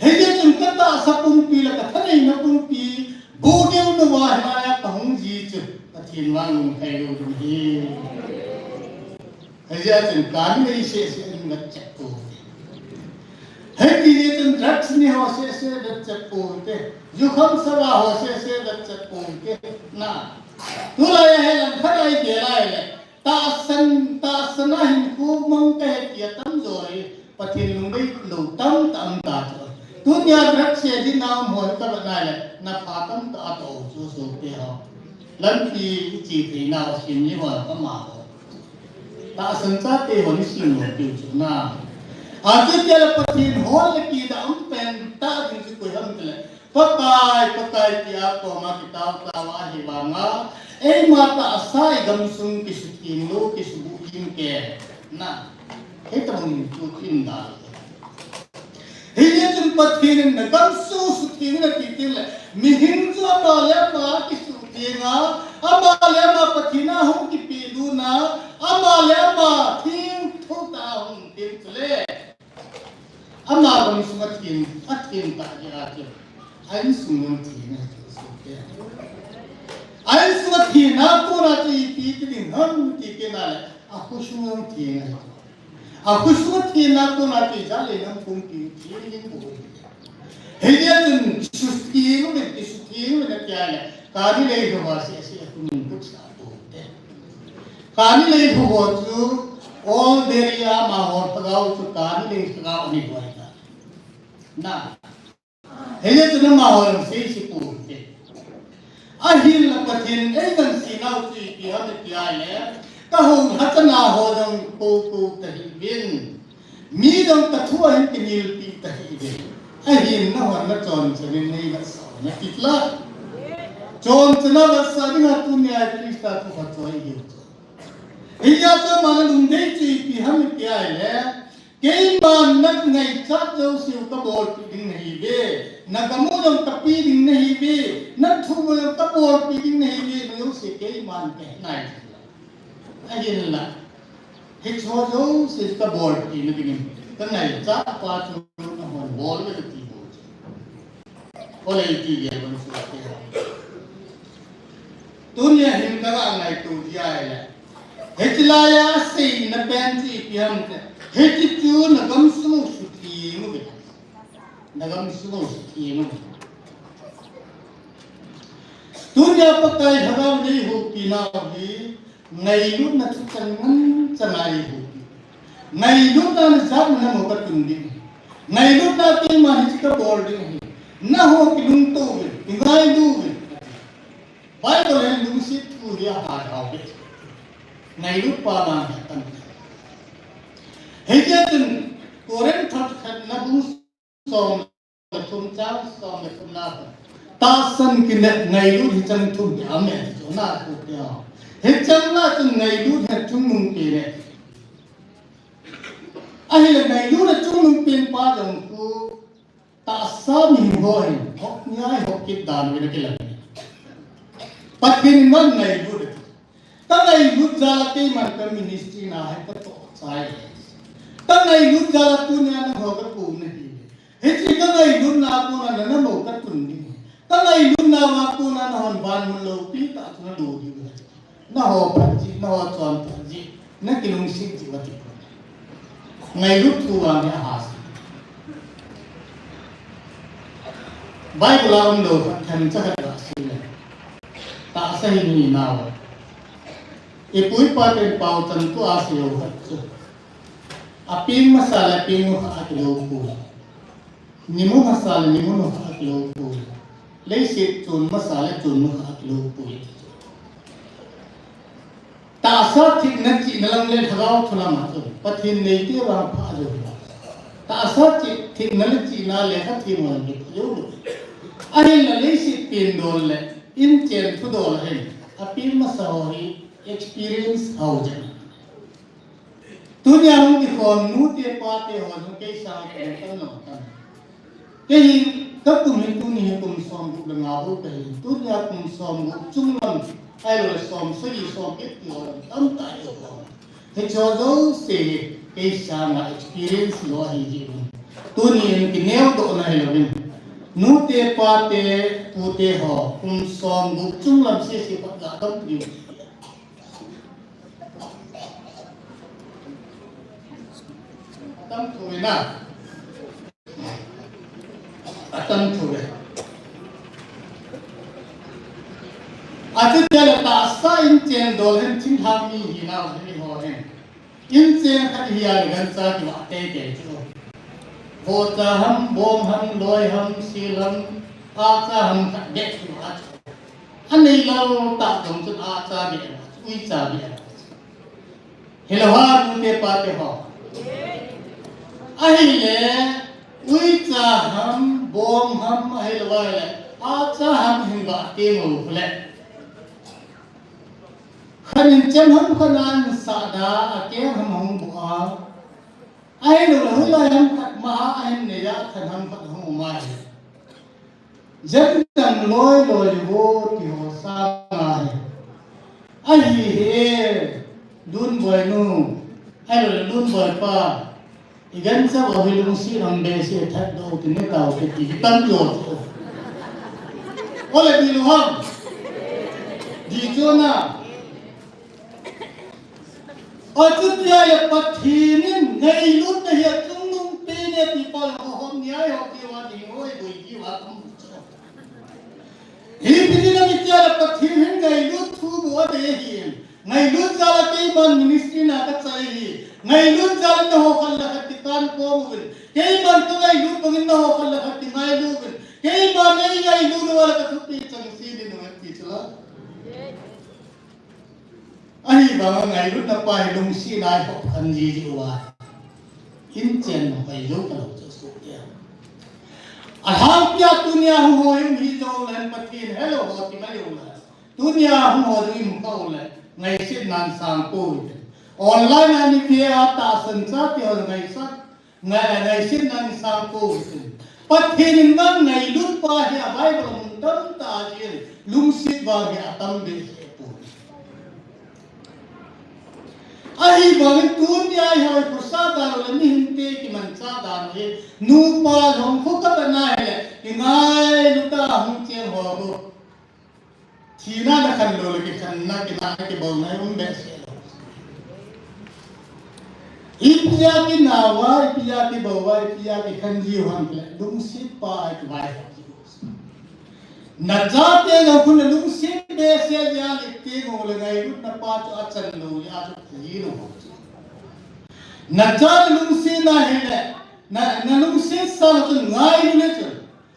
Hijeh chun katahsa pumpi le kathaneina pumpi bu deu louva hilai a kahung ji chu Pathen vang lunglhai lou ding ahi. Hijeh chun kani lei seh seh in vetchet pou hite. Hiti jeh chun drugs ne ho seh seh vetchet pou hite. Jukham sava ho seh seh vetchet pou hite. Na, tulai a hi langkhat a igel a ahile tahsan, tahsan a hinkho mang kahi ti atamjo hi Pathen lungdei lou tamtah um ta chu. Tunia drug se dinga um ho hi kavet a ahile napha tamtah atoh u chu sopi ho. Lampi iche theinau sem ji ho kama ho. Tahsan chate hon isem lou diu chu na. Achuti le Pathen hol le kidang um pen tah ding chu koi ham tile, Pakai, Pakai tia koma kitao tao ahivanga eima tahsa igamsung kisutheng lou, kisubuh jing kei na. Hitabang in chu thim dan. Hijeh chun Pathen in nagamsung sutheng in ati teng le, mihing chu ama le ama kisutheng a, ama le ama Pathen a hung kipeluna, ama le ama thengtho tah a hung teng chule, ama gamsung atheng, atheng tah jeh a chu a insung jong theng ahi chu sopi. A insung atheng a kona chu ipi ti ding ham ti kit a le, akhosung jong theng ahi chu. Akhosung atheng a kona chu ijat le ijat pumpi theng ding bou ahi. Hijeh chun kisutheng uvin, kisutheng uvin ati a le, kani lei lhou ho seh seh a khun in putsah pou hite. Kani lei lhou ho chu old area amaho lhagao chu kani lei lhagao ahi loi ta. Na, hijeh chun amaho jong seise pou hite. Ahinla Pathen in eigansena u chu ipi ham iti a le, kahou lhachana ho jong kou kou tahih uvin, mi jong kathu a hin kinelpi tahih uvin. Ahin nahon nachonchen in neivetsah u nati la. Chonchen a vetsah dinga tunia Christa thu khat chu ahi diu chu. Hijeh chun ama lungdei chu ipi ham iti a le, keiman nangaichat jouseu kabolpeh ding nahiuve, nagam u jong kapeh ding nahiuve, nathum u jong kabolpeh ding nahiuve, najouse keiman kahe nai. Ahinla hicheho jouse kabolpeh na dingin kangaichat pa chu nahon bol uve kati bou chu. Ole iti gel bang chu ati. Tunia hin kaga ngaito ji ahile, hiche laiya aseina pen chu ipi ham tile, Hiche chu nagam sung u sutheng uve. Nagam sung u sutheng uve. Tunia Pakai Lhagao nei houpi nau hi ngailutna thuchang ngen chang a eihoupi. Ngailutna le jat na mo katun ding. Ngailutna keiman hiche kabol ding ahi. Nangho kilungto uvin, kingailu uvin. Bible hin lungset thu hi ahat hao ve. Ngailut pa vang hi atam. Hijeh chun Corinth thot khatna bung som le thum chang som le thumna. Tahsan, kinep, ngailut hiche chang thum hi amen. Chuna thu tia. Hiche chang la chun ngailut hi chungnung pen e. Ahile ngailutna chungnung pen pa jong khu tahsa mihem ho hin, hop ngai hop kit dan uvin akilang. Pathen in man ngailut. Kangailut jal a keiman ka ministry na hi katoh chai. Kangailut jal a tunia nangho kakou nahi. Hiche kangailutna a kona nana mo katun ding. Kangailutna a kona nahon van mun loupi tah chu nalo diu ahi. Nangho phat jeh, nangho chonphat jeh, nakilungset jeh uva ti. Ngailut thu vang hi ahahsa. Bible a umlou khat themcha khat gasei le. Tahsa hi ni nau. Ipu ipa ten pao chan tua asei u khat chu. Apeng masa le apeng nu kha akilou poi. Nimu masa le nimu nu kha akilou poi. Leiset chon masa le chon nu kha akilou poi. Tahsa thina chihna lam le lhagao thu lam a chun Pathen neite vang pha jou. Tahsa chi, thina le chihna le kha thim lam le pha jou. Ahinla leiset pen dol le inchen thu dol ahin. Apeng masa ho hi experience hao jeng. Tunia hung kikhom nute pate ho jong kei sang a kimu tam lou tam. Kei hi kakum hi tuni hi kum somgup le nga bou kahi. Tunia kum somgup chunglam ahilou le som sagi som get ti ho jong tamtah ahi ho. Hiche ho jouse hi kei sang a experience lou ahi jeh un. Tuni in kineo doh na hilou in. Nute pate pute ho kum somgup chunglam sese pat ga tam diu. Atam thou ve na. Atam thou ve. Achuti le tahsa inchen dol hen thinglhang mi hi nau hi ho hen. Inchen khat hi a le gancha kivah teitei chu. Vohcha ham, bom ham, loi ham, sil ham, ahcha ham khat beh kivah chu. Anei lal tah jong chun ahcha beh, uicha beh. Hilou ham, nute pate ho. Ahile, uicha ham, bom ham, ahilou le, ahcha ham hin vah teng u le. Khat in chem ham khat na ahin sah da, akeng ham ahung boh a. Ahilou le, hoilai ham khat ma a ahin nei a, khat ham khat ahung um ahi. Jen dang loi loi vo ti ho sang ahi. Ahi he, Lunboi nu, ahilou le Lunboi pa, i gancha ho hi lungset ham behseh a that doh u tin ne tao te ti hi tam jo chu. Ole di lou ham. Di chu na. Achuti ahile Pathen in ngailutna hi achungnung pen e ti pa la ho hom ni ai ho ti va ding hoi boi ti va tum chu. Hi pi ti na mi tia la Pathen hin ngailut thu bu a de hi. Ngailut jal a keiman ministry na kachai hi. Ngailut jal a nangho khat le khat kitan khom uvin. Keiman kangailut bangin nangho khat le khat kingailu uvin. Keiman nei ngailu lou a le kathupi chang se ding u ti chu la. Ahivang a ngailutna pa hi lungset a hop khan jiji uva. Inchen nong pai jou talou chu soh tia. Alhangpia tunia hung ho hi um hi jou le Pathen helou ho ti mai jou le. Tunia hung ho ding um kha u le. Ngaisetnan sang poi. Online a ni ve a tahsan cha ti ho ngaisat. Ngai, ngaisetnan sang poi. Pathen in vang ngailut pa hi a Bible a mun tamtah a jin lungset vang hi atam behseh poi. Ahivangin tunia hi hoi khosa dan le mihemte kimancha dan hi nupa jong khu kata na hile kingailu ta hung cheng ho khu. Thina na khan lou le kikhanna, kina na kibouna hi um behseh lou. Ipi a kinao a, ipi a kibol a, ipi a kikhen jiu ham tile, lungset pa a kivai. Nachate jong khun lungset behseh jeh a le teng uleh ngailutna pa chu achan lou jeh a chu thi lou. Nacha nalungset na hile, na, nalungset sanga chun ngailu le chun.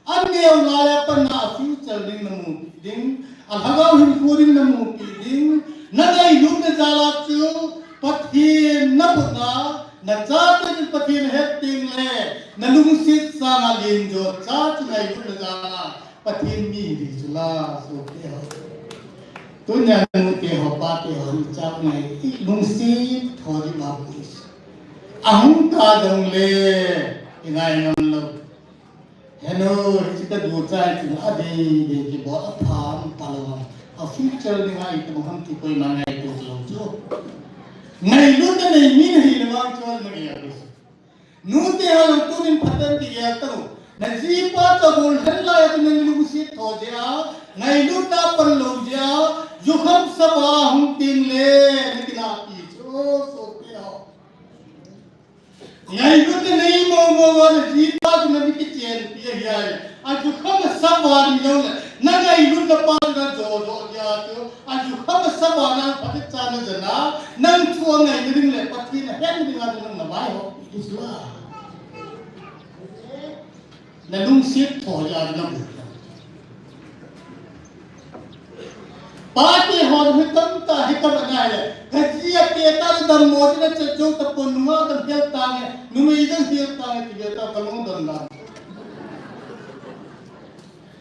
Aneo laiya pat a future ding namupi ding, alhagao hinkho ding namupi ding, nangailutna jal a chu Pathen nabol a, nachate chun Pathen ahet teng le, nalungset sanga lenjo cha chu ngailutna jal a Pathen mi hi ding chu la, sopi ho. Tunia nute ho, pate ho, icha ngai, lungset tho ding ma pu. Ahung ta jong le, ingai ngam lou. Henu, hiche ka ducha hi chu adei dei kibol a pha um talou a. A future ding a itabang ham ti koima ngaito lou chu. Ngailutna nei mi nahi le vang chu nagel a. Nute ho jong tunin phatah in kigel tau. Najipa chu abol lhen laiya chu nalungset tho jeh a, ngailutna pan lou jeh a, jukham sap a hung teng le, nakinahpi chu, sopi ho. Ngailutna nei mong mong a najipa chu nakichen pi ahi a. Ajukham asap a ding jong le, nangailutna pa chu najo jo jeh a chu, ajukham asap a nang phatechan najan a, nang thu angai nading le, Pathen ahet nading a nang navai ho. Nalungset tho jeh a nabol. Pate ho hi tamtah hi tam anai le. Kaji a pe ta le dammo ji na chet jou tapon, nunga dam hel tange, numei dam hel tange ti ve ta kalung dam dam.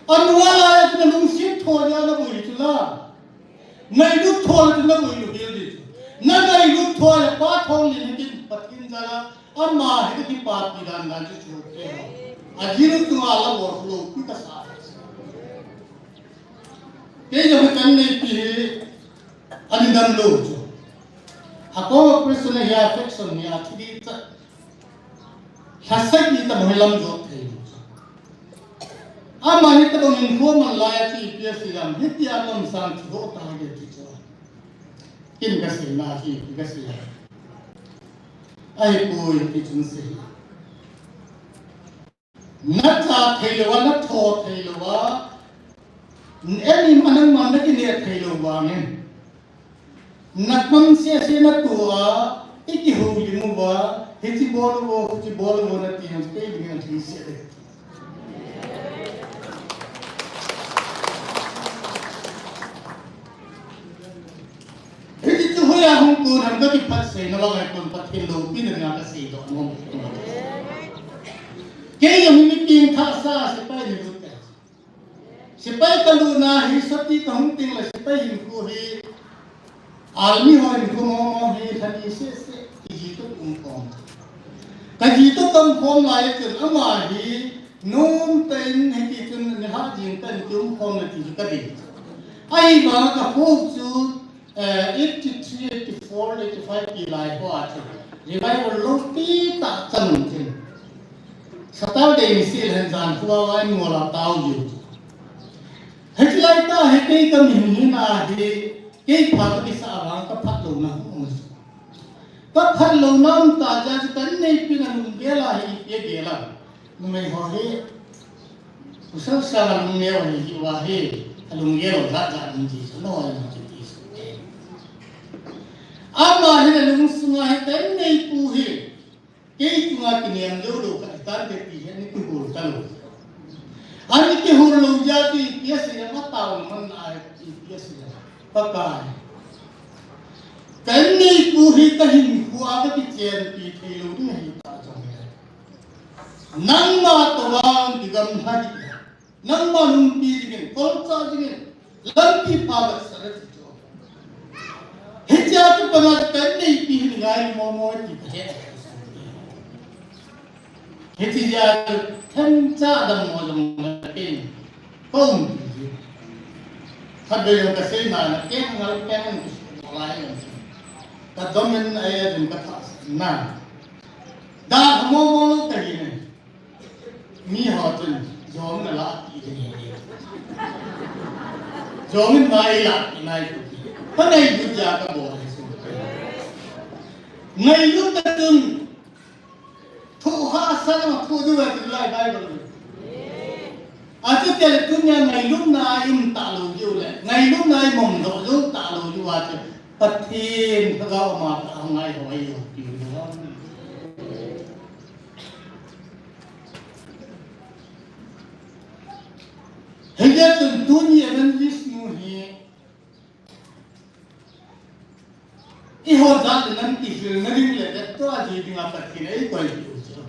Anua laiya nalungset tho jeh a nabol chu la. Nailut tho le nabol lou hel ding. Nangailut tho le Pa Thonglen hitin Pathen jal a ama hi kakipapi dan dan chu chu te. Ajinu chunga la bol lou pi kasa. Kei jong hi kaneipi hi ani damlou chu. Akoma Christian hi affection hi athi ding cha. Lhasam hi tabang hi lam jot thei lou chu. Ama hi tabang hinkho man laiya chu ipi asei ham, hitia lamsang chu ho ta ge ti chu. Kin kasei na hi, kin kasei na. Ahipoi ti chun sei. Nacha thei lou a, natho thei lou a, eima nangman nakine thei lou vangin. Nakman sese natoh a, ikihoulim uva, hiche bol uvo, hiche bol uvo nati ham, kei dingin athei sese. Hiche chu hoiya hung kon ham kakiphatseina vang ahipon, Pathen loupina dinga kaseidoh nom. Kei jong hi mi pengthah sa sepai nalut e. Sepai kalutna hi soti kahung teng le sepai hinkho hi, army ho hinkho mong mong hi lhani sese, kaji toh kaumkhom. Kaji toh kaumkhom lai chun ama hi nomtah in hiti chun nilhah jing tah in kiumkhom le ti chu kadei. Ahivang a kakhop chu, eh, eighty three, eighty four, eighty five ti lai hoa chu revival loupi tah chan chun. Saturday niseh leh jan khovah a in ngol a tao jiu. Hiche lai tah hi kei kamihem hina hi, kei pha kakisah vang kaphatlouna hung um. Kaphatlouna um tah jeh a chu kaneipi nalunggel a hi ipi agel a. Numei ho hi, Pasal sang alungneo ahi uva hi, alunggel jat jat in ji chu, no, no, chu ti chu. Ama hin alungsunga hi, kaneipu hi, kei chunga kinem jou lou khat hitante ti hi, ani kihol talou. Ani kihol lou jeh a chu ipi asei ham, atao man a ipi asei ham. Pakai. Kaneipu hi kahinkhoa kakichenpi thei lou ding ahi tah jong le. Nangma toh vang kigamla ding. Nangma nungpi dingin, kolcha dingin, lampi pha vetsah ding chu. Hichea chu pana kaneipi hi ngai momo ti kahe. Hiche jeh a chu themcha dammo jong le ken. Kaum ti ji. Khatvei jong kasei na na ken ngal ken ngal kisu lai jong. Kadomin ai jong kathasah na. Da momo lou kahi ne. Miho chun, jong nala ti ding ahi. Jong in ngai la ti nai tu. Kanei bu ja kabol ahi su. Ngailutna chun thu hahsa lama thu diu ahi ti lai Bible in. Achuti le tunia ngailutna a i um talou diu le, ngailutna a i mong doh jou talou diu a chu Pathen Lhagao ama tah a ngai ho ahi ho ti u ahi. Hijeh chun tuni evangelist nu hi eiho jat in nam kihilna ding le vettoh a ji dinga Pathen in eikoi diu chu.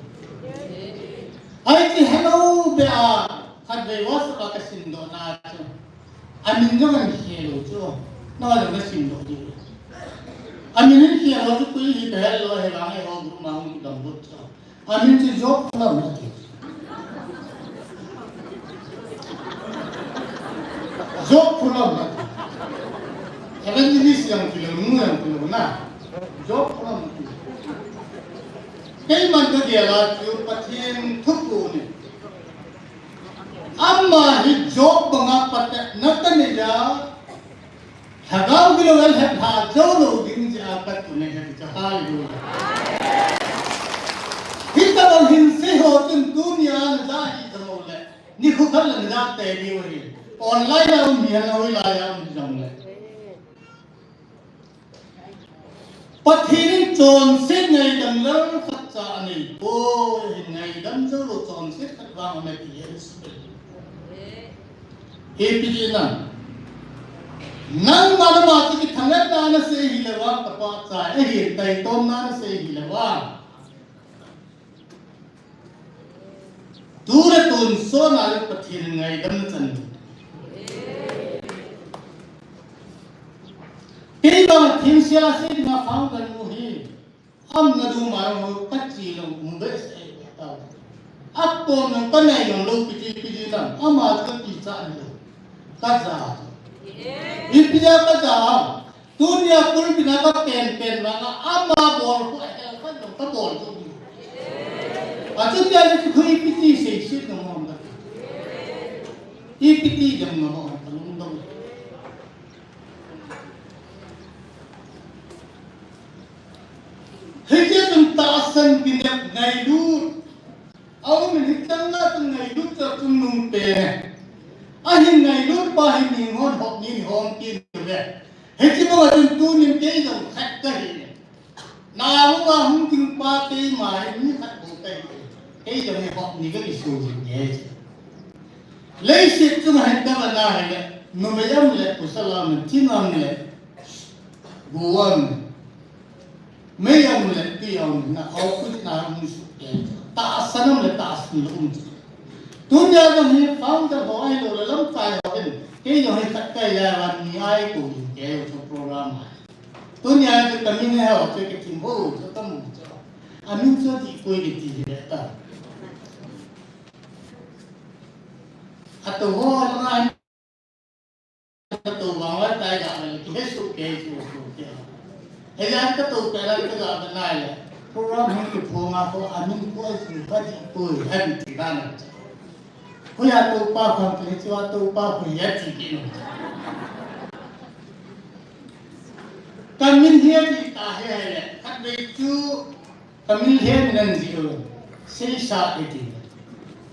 Ahi ti helou beh a khatvei WhatsApp a kasimdoh na chu. Amin jong ahin khel lou chu. Nangho jong nasimdoh diu. Amin ahin khel lou chu koi hi kahe lou, ahivang eiho group ma hung kidong lut chu. Amin chu Job Phulam ati. Job Phulam ati. Evangelist jong kilou, nu jong kilou na. Job Phulam ati. Keiman kagel a chu Pathen thu ahin. Ama hi Job banga patepna anei a, Lhagao gilou a lhep lha jou lou ding jeh a katoh ahi ti chu, hallelujah. Hitobang hinsei ho chun tunia naja hih jongleh, nikho khat le naja tei diu ahi. Online a um hihen lang, hoilai a um hijongle. Pathen in chonset ngaidam lal khatcha anei poi, ahin ngaidam jou lou chonset khat vang anei ti ahi. Ipi ti nam. Nangma nama chu kithangatna nasei hile vang, kapahcha e, ahin taitomna nasei hile vang. Tu le tonsot a le Pathen in ngaidam nachan. Keima thingsel a sei dinga founder nu hi. Aumna duma jong kache lou, um behseh tao. Akom jong kanai jong lou, ipi ti, ipi ti nam, ama chu kakichat lou. Kaja. Ipi jeh a kaja ham. Tunia pulpit a kapen pen vang a, ama bol khu ahel khat jong kabol jou. Achuti a chu khu ipi ti seiset nom ham kati. Ipi ti dem nom ham kalungdong. Hiche chun tahsan kinep ngailut. Aum in hichan a chun ngailut chu chungnung pen e. Ahin ngailut pa hi mi hon hop ni ni hong kin ve. Hiche banga chun tunin kei jong khat kahi. Nalunga hung ding pa keima hi mi khat bou kahi. Kei jong hi hop ni kakisuh jing e. Leiset chunga hin kavet na hile, numei um le, pasal um le, thing um le, gu um le. Mei um le, tui um le, na hou kut na um su ke. Tahsan um le, tahsan lou um chu. Tunia jong hi founder ho ahilou le lamkai ho hin. Kei jong hi khat kahi a van ni ai ko in ke chu program a. Tunia chu kamin he ho chu kathim ho chu kamu chu. Amin chu ti koi kiti hi le ta. Ato ho langa Kato vang lai tai ga le, kihe soh kei, soh soh kei. Hijeh a kato peh lai kaga be nai le. Program hung kiphong a ko amin ko ai su ba di ko han ti ba na. Ko ya to pa kham ti chu a to pa ko ya ti ki no. Kamin hi ti ta he le. Khatvei chu Kamin hi min an ji u, Seisa iti.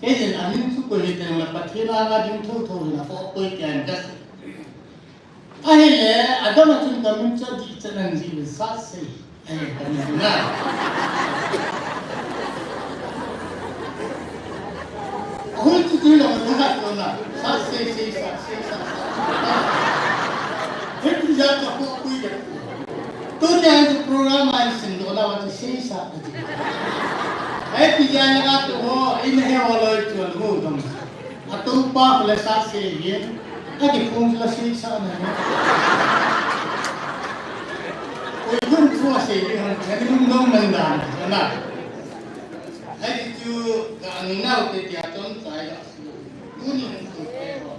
Kei jin amin chu koi hitengle Pathen anga ding thotho hin apoh poi tia in kasei. Ahile, adang a chun kamin chu adih chan an ji u, Satsei. Ahi, kamin na. Ahoi chu tui lama thakhat lona. Satsei, Seisa, Seisa, Satsei. Hiti jat chu apoh poi de. Tunia chu program a isimdoh nau chu Seisa kati. Hiti jeh a katu ho, ina he ho loi chu amu dong. Atu pa khu le Satsei hin. Akiphong chu le Seisa na. Oi, kum chu asei ding hon, ani lungdong man dan, na. Hiti chu ka ani nau te tia chom chai la. Tuni hung tu te ho.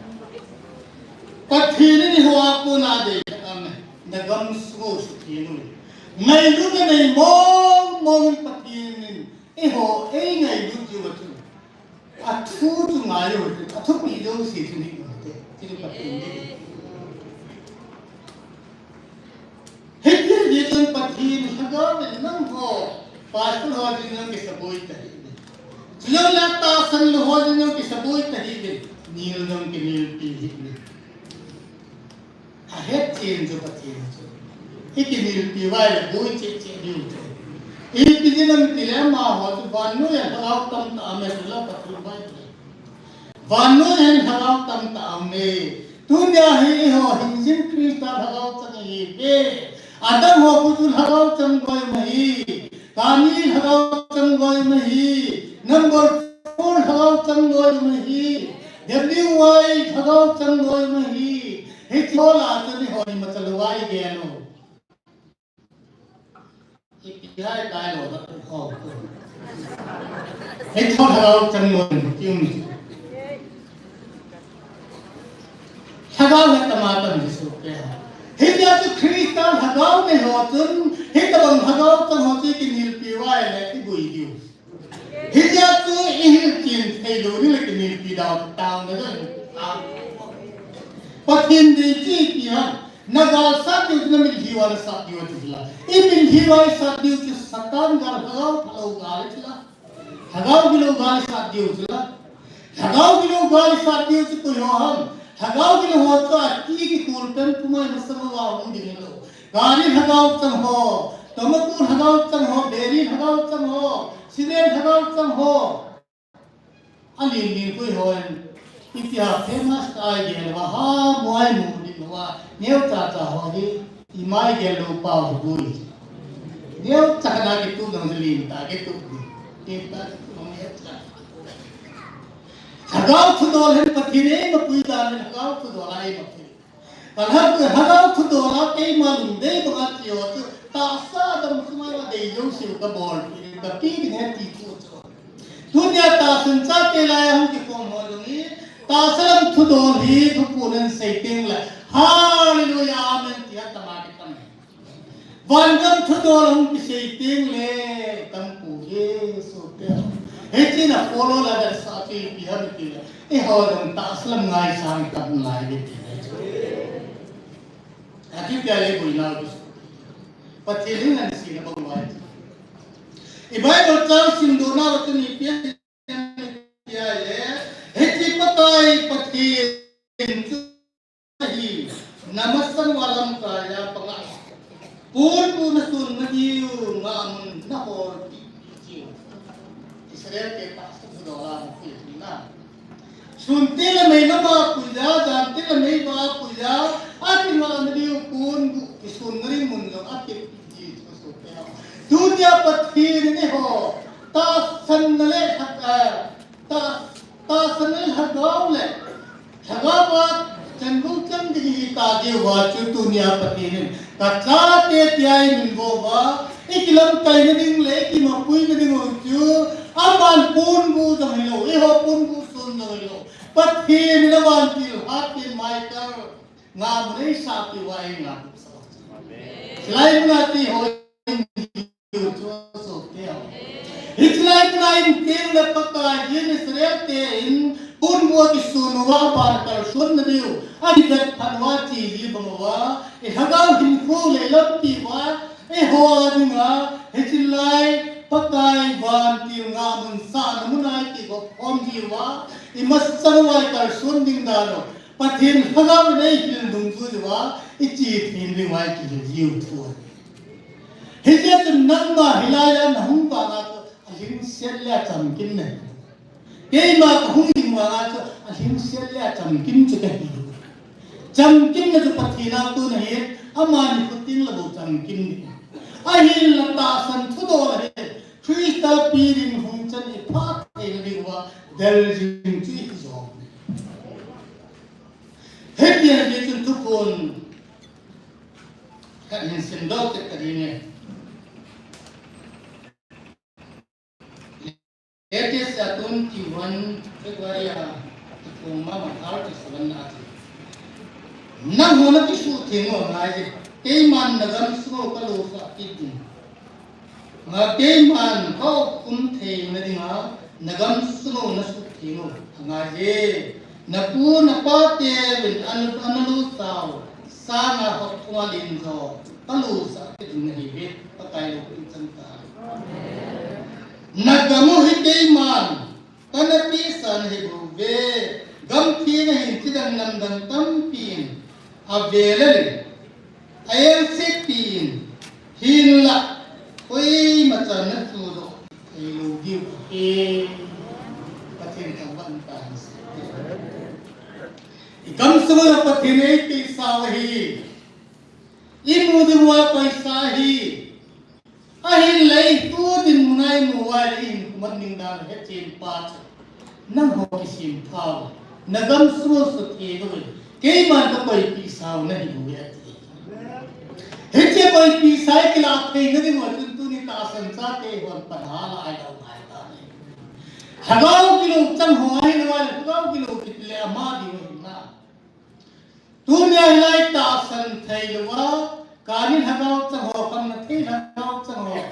Pathen in eiho a kona dei amen. Na gam sunga suhtheng u. Ngailutna nei mong mong in Pathen in eiho eingailut diu ahi. Athu chu ngai u, athupi jouse chu nei u te. Chu Pathen in. Hiti, hiti, Pathen Lhagao in nangho, pastor ho jong nang kisaboi tahih in. Chulou le tahsan lou ho jong nang kisaboi tahih in. Nil jong kinilpi hih in. Ahet chen chu Pathen chu. Ikinilpi uva ahile boi cheh cheh diu chu. Ipi jeh ham itile amaho chu vannoi a lhagao tamtah aume, chule Pathen uva ahile. Vannoi a hin lhagao tamtah aume. Tunia hi eiho hingjing Christa lhagao chang ihiuve. Adang ho khu chu lhagao chang loi um ahi. Kani lhagao chang loi um ahi. Number four lhagao chang loi um ahi. W Y lhagao chang loi um ahi. Hiche ho lah a chu eiho imacha louva igel u. Ipi hai tai lou, ho. Hiche ho lhagao chang loi um ahi. Lhagao hi atama tam Jesu Christa. Hijeh chun Christa lhagao nei ho chun, hitobang lhagao chang ho chu ikinilpi uva ahile iboi diu. Hijeh chun ihil chen thei lou ding le kinilpi dau tang le. Pathen dei chu ipi ham, nagal sat diu chu namitlhi uva nasat diu ati la. Imitlhi uva isat diu chu Satan gal, lhagao phalou gal ati la. Lhagao gilou gal isat diu chu la. Lhagao gilou gal isat diu chu koi ho ham. Lhagao gilou ho chu ati kitul pen puma imasang uva hung ding hilou. Gari lhagao chang ho, tobacco lhagao chang ho, biri lhagao chang ho, cigarette lhagao chang ho. Alin lin koi hon, itia famous tai gel uva, ha, muai mu ni uva, neo cha cha ho hi, imai gel lou pau hi boi. Neo cha na kitup nang lin ta kitup ni. Lin ta kitup nang neo cha. Lhagao thudol hin Pathen eima pui dan hin lhagao thudol a eima pui. Kalhang, lhagao thudol a keima lungdei banga ti ho chu, tahsa dam sunga dei jouse u kabol, kape ding ahi ti thu chu. Tunia tahsan chate laiya hung kikhom ho jong hi, tahsa lam thudol hi thupuinan sei teng le, Hallelujah, Amen, ti atama kitam. Vangam thudol hung kisei teng le, tam pu Jesu te. Hiche na follow la da sa chu ipi ham ti le. Eiho jong tahsa lam ngaisang tam lai ve ti le. Ati pia le bui nau Jesu. Pathen in aseina bang uva. I Bible chang simdoh nau chu ipi ham ti le. Hiche Pakai Pathen chu hi, namasang uva lamkai a panga. Ponbu nasun nadiu, ngamun nahol kit diu. Israel te tahsa thudol a hung pui na. Sun teng le mei lama puija, jan teng le mei vanga puija, akingah nadiu ponbu kisun nading mun jong akit diu chu sopi ho. Tunia Pathen in eiho tahsanna le lhag-, eh, ta, tahsanna le lhagao le Lhagao a chan gou chang ding ihi ta diu va chu tunia Pathen in kachate tia eimin vo uva, ikilamkai nading le ikimapui nading u chu, aman ponbu jong hilou, eiho ponbu sun jong hilou. Pathen in avantil hatah in Michael ngamun eisahpi uva eingah sa. Amen. Hilai muna ti ho Hichelai muna in teng le Pakai in Israel te in ponbu akisun uva aban kalson nadiu, akivet phat uva chiji bang uva, i lhagao hinkho le lampi uva, eiho dinga, hichelai Pakai vantil ngamun sahna muna ikigop khom ji uva, imasang uva ikalson ding dan u, Pathen lhagao in eihil dungjui uva, iche thei ding uva ikihil jiu thu. Hijeh chun nangma hilai a nahung vanga chu alhingset le achamkim nahi. Keima kahung ding vanga chu alhingset le achamkim chu kahi. Chamkimna chu Pathen a kon ahi, amani khut in la bou chamkim ding. Ahinla tahsan thudol ahi, Christa pi dinmun chan iphat theina diuva, del jing chu ihi jo. Hiti ahi chun thuphon khat hin simdoh kit kate. Latest a twenty-one February a thuphon mama thar chu seven na chu. Nangho nakisuh theng u angai je. Keiman nagam sung u kalosah kit ding. Nga keiman kakhum theina dinga, nagam sung u nasuh theng u angai je. Napu napa teuvin an, analosah u, sanga hot thunga len jo. Ka lo sa ke ding na hi ve, Pakai lo kin chan ta. Na gam u hi keiman, ka na pi sa na hi bou ve, gam thi na hin chi dang nam dang tampi in, a ve le le, a el se pi in, hin la, koima chan na chu do, ei lo diu he, Pathen ka van ta. I kam sa la Pathen ei pi sa la hi. I mu ding uva paisa hi. Ahin lei tu ding mu nai mu uva le in kuman ning dan he chin pa cha. Nang ho kisim thau. Na gam su su the go. Keiman ka koi pi sau na hi mu ya ti. He che koi pi sai kila thei na ding uva chun tuni ta san sa te hon pan ha la ai dau ngai ta ni. Hagau kilo chang ho ai na uva le hagau kilo kit le ama ding uva na. Tunia hilai tahsan thei louva, kanin lhagao chang ho, kamna thei lhagao chang ho.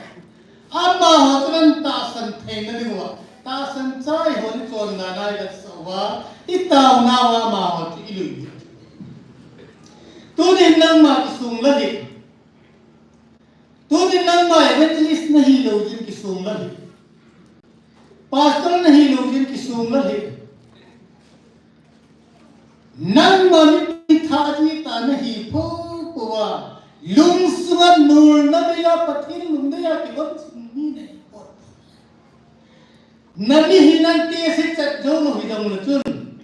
Amaho chu nan tahsan theina diuva, tahsan chai ho ni chonna nai gat sa uva, i taonauva amaho chu i lui. Tunin nangma kisung lal hi. Tunin nangma evangelist nahi lou jin kisung lal hi. Pastor nahi lou jin kisung lal hi. Nangma mipi thah ji ta nahi pho pho a, lungsunga nolna beia Pathen lungdeiya kivon ching mi nahi pho. Na mi hi nante se chat jou lou hi dong le chun.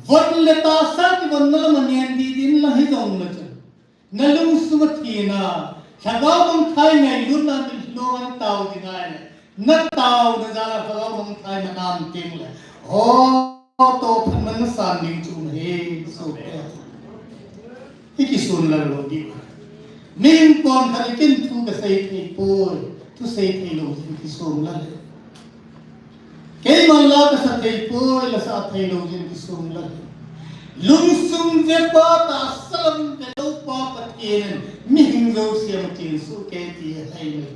Von le tahsa kivon na lama ngen di din la hi dong le chun. Na lungsunga thina, lhagao mangthai ngailutna min lou an tao ding ahi le. Na taona jal a lhagao mangthai manam teng le. Ho to phan man na san ding chu um hi, so pe. Hi kisun lal lou di. Min kon khat kin thu ka sei thei poi, thu sei thei lou jin kisun lal. Keiman la ka sa thei poi, la sa thei lou jin kisung lal. Lungsung ve pa tahsa lam ve lou pa Pathen in mihing jouse ma chin su ke ti hai le.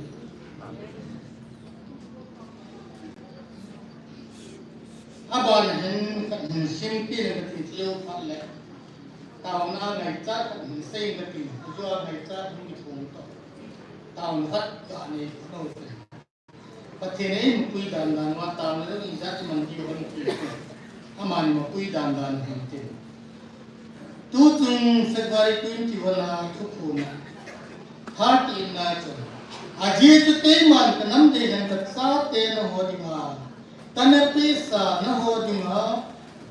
Aban hin khat hin sim ti le ka ti lou phat le. Taona ngaichat khat hin sei ka ti, jua ngaichat hin kithong to. Taona khat ka ni no te. Pathen in eipui dan dan uva taona jong ijat iman diu ham ti. Amani eipui dan dan hin tin. Tuchung February twenty-one a thuphon a. Thirty-eight na chu. Ajeh chu keiman ka nam dei hen ka chate naho dinga. Ka na pehsa naho dinga.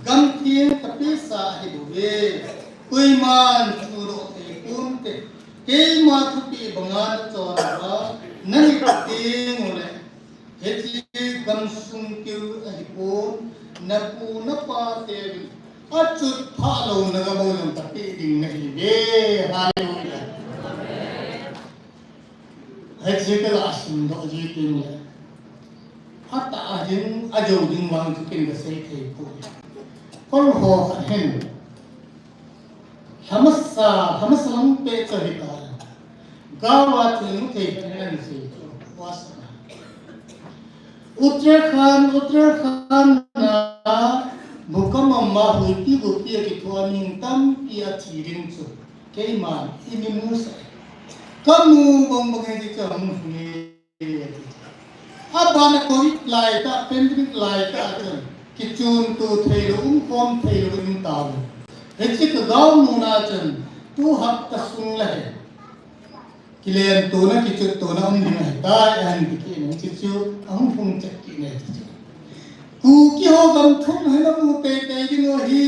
Gamtheng ka pehsa ahi bouve. Koiman chudoh thei ponte. Keima thupeh banga na chon uva, na nit teng uleh, hiche gamsung keu ahipon, na pu na pa teuvin, achut phah louna gam u jong tapeh ding nahiuve. Hallelujah. Hiche kala asim doh ji teng le. Atah a hin, ajou ding vang chu ken kasei thei poi. Kol ho khat hin. Lhamasa, lhamasa lam peh chu hita. Gaova chu nu thei khat hin ahin sei chu. Uttarakhand, Uttarakhand a bhukam ama huipi gopi a kithoa mi tampi athi ding chu. Keiman, i mi mu sa. Kamu bang bang e ti chu amu hung e. Abana Covid laitah, pandemic laitah chun, kichunto theilou, umkhom theilou in tao. Hiche ka gaonuna chun, tu hapta sung le hi. Kilentona, kichuttona um ding ahitai, ahin ti kit in, hiche chu, ahung hung chet kit in, hiche chu. Kuki ho gam thum hi namu teitei ding u ahi.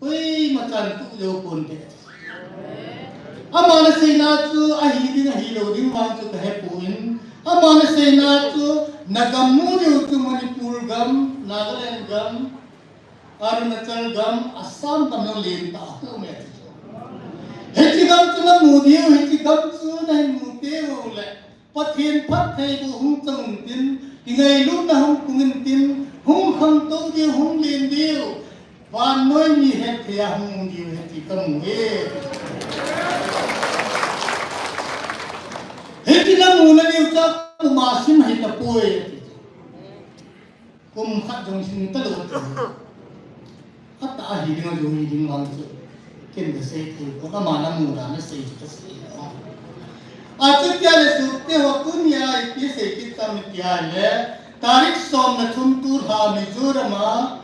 Koima chan tu jou ponte. Ama na seina chu ahi ding ahi lou ding vang chu kahepoi. Ama na seina chu na gam mu diu chu Manipur gam, Nagaland gam, Arunachal gam, Assam gam jong lentah a um e. Hiche gam chu namu diu, hiche gam chu nahin mu teng uleh. Pathen phattheiboh hung chang intin, kingailutna hung pung intin, hung khangtou diu, hung len diu, vannoi mi hetthei a hung um diu ahi ti kamu e. Hiche namu na diu chu kum asim ahi tapoi. Kum khat jong sim talou. Atah ahi ding a jong hi ding vang chu. ken kasei thei pon, ama namu dan a sei chu kasei. Achutia le sute ho, tunia ipi sei kit tam tia le, tarik som le thum tu lha Mizoram a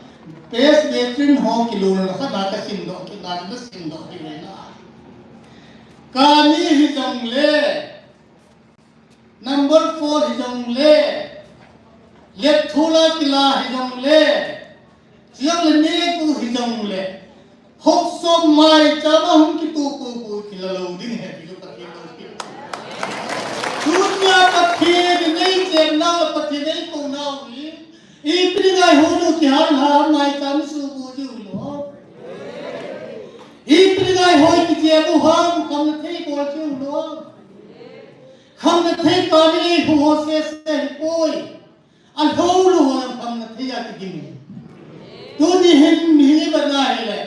Presbyterian ho kilolna khat na kasim doh kit na, kasim doh kit na. Kani hijongle, number four hijongle, Letthula kila hijongle, Chiang le Neku hijongle, Hopsom maicham a hung kituh pupu kila lou ding ahi ti chu Pathen lou pi. Tunia Pathen in eicheng nau, Pathen in eikou nau hi, ipi dinga ihon u kihal ham, maicham isuhbur jiu hilou ham? Ipi dinga ihoi kichep u ham, khamna thei bol jiu hilou ham? Khamna thei kani eiho ho sese hipoi. Alhou lou ho jong khamna thei a kigim e. Tuni hin mihem ivet na hile,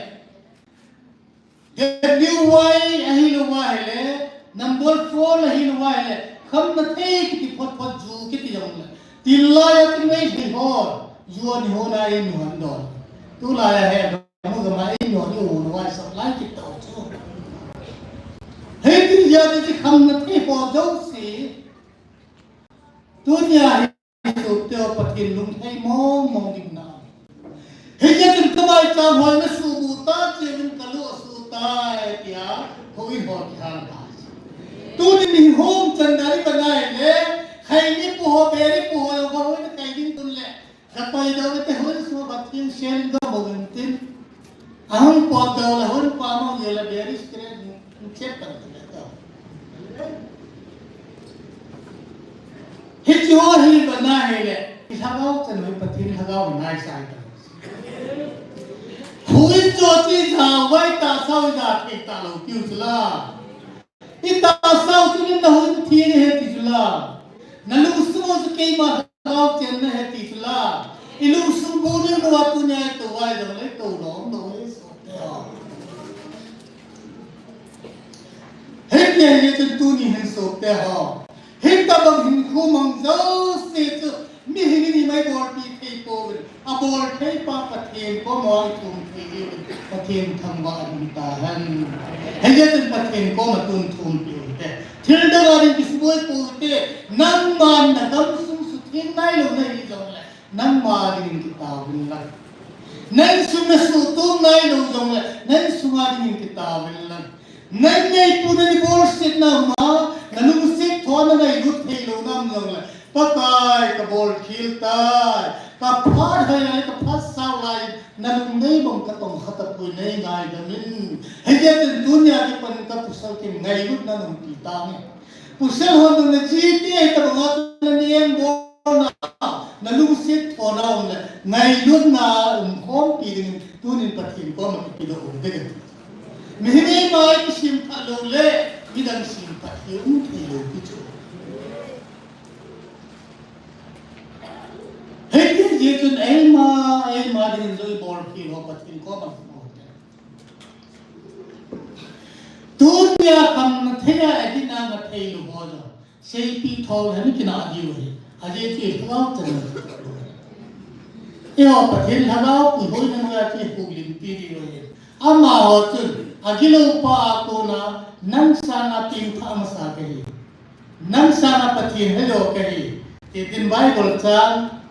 W Y ahilou va hile, number four ahilou va hile, khamna thei kiti phot phot, ju kiti jongle, til lai a chu Meitei ho ju ani hon a einu hon don. Tulai a he, gam gam a einu hon u lou va, sap lai kit tau chu. Hiti jeh a chu khamna thei ho jouse, tunia hi sute ho, Pathen lungthei mong mong ding na. Hijeh chun kamaicham hoi nasuhbur ta, chevin kalu asuh tai tia, houin ho kihal tai. Tuni ni hom chan dari ka nai le, khaini pu ho, beri pu ho, ho hoi na kai ding tun le, kakoi dau le te hoi su Pathen sel dau mo ngan tin. Ahung pot dau le hon pa mo ye le beri sikre ni chet ta le ta. Hichu hi ba na hile, i lhagao chan hoi Pathen lhagao nai sai ta. Hui cho ti ja vai ta sao ja thei ta lou piu chu la. I ta sao chu nin na hun theng ahi ti chu la. Na lungsung u chu keima lhagao chenna ahi ti chu la. I lungsung bu nin lou a tunia i tou vai jong le tou lom lou le so te ho. Hiti ahi chun tuni hin so te ho. Hitabang hinkho mang jouse chu mihem in ima bolpi thei pouvin. Abol thei pa Pathen koma i thum thei diuvin, Pathen thangvah in um tahen. Hijeh chun Pathen koma tun thumpi u hite. Thil dang a ding kisuboi pou hite. Nangman na gamsung sutheng nailou nahi jongle, nangma dingin kitaovin lang. Na insung na suhtom nailou jongle, na insung a dingin kitaovin lang. Na inneipu na ni bolsetna ma, na lungset thona neilut theilou na um jongle, Pakai, kabol khel tai, kaphat hoi lai, kaphat sao lai, na lung nei bang katong kha tapoi, nei ngaidam in. Hijeh chun tunia kipan in kapusal kin ngailutna naumpi tange. Pasal hon nung na G T A tabang a na neng bolna, na lungset thona um le, ngailutna umkhompi dingin tunin Pathen koma kipedoh u ding. Mihem eima i kisemphat lou le, midang semphat hi um theilou pi chu. Hiti jeh chun eima, eima dingin jong i bolkhel ho Pathen koma kipedoh u ding. Tunia khamna thei a, adin a na theilou ho jong, seipeh thou le mi kinah diu ahi. Ajeh chu i lhagao chan. Eiho Pathen lhagao puihoina noiya chu i houlimpi diu ahi. Amaho chun, agilou pa a kona, nang sanga pengthah masa kahi. Nang sanga Pathen hedoh kahi. Ti tin Bible chang,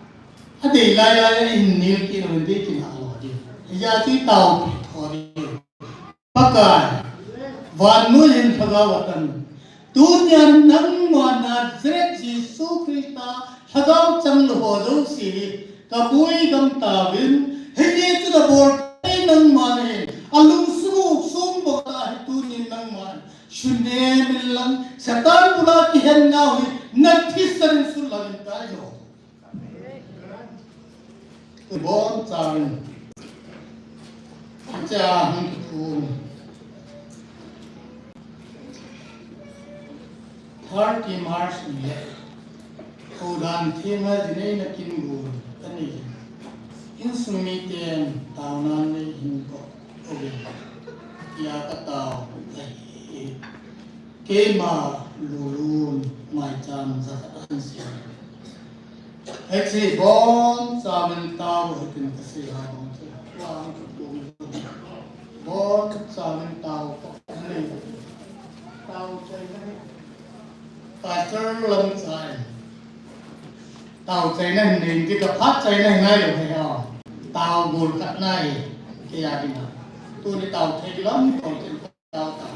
adei lai lai a i hin nil kit uvin dei kinah lou ding. Hijeh chun i taopi thou ding. Pakai, vannoi hin lhagao atan. Tunia nangma Nazareth Jesu Christa lhagao changlou ho jouse hi, kaboi gam tauvin, hijeh chun abol thei nangma nahin, alungsung u sung bou ta hi tunin nangman sunem in lang, Satan bula kihen nau hi, na thisan in sulhang in tai lou. Ibonchauvin, hichea hung kithum, thirty March ni le, houdan thenga jinei na kin gun kanei. Insung miten taona nei hin ko, uvin, tia katao ahi. Keima lulun maicham jakhat ahin sei. Hiche bonchauvin tao hitin kasei ha bang chu. Vang ka tum. Bon, sa min tao, tao, tao, tao, Pastor Lamchai. Tao chaina hin nei, ti ka phat chaina hin nai lou hi ha. Tao bul khat nai, kei a ding a. Tuni tao thei lam tao chen tao tao.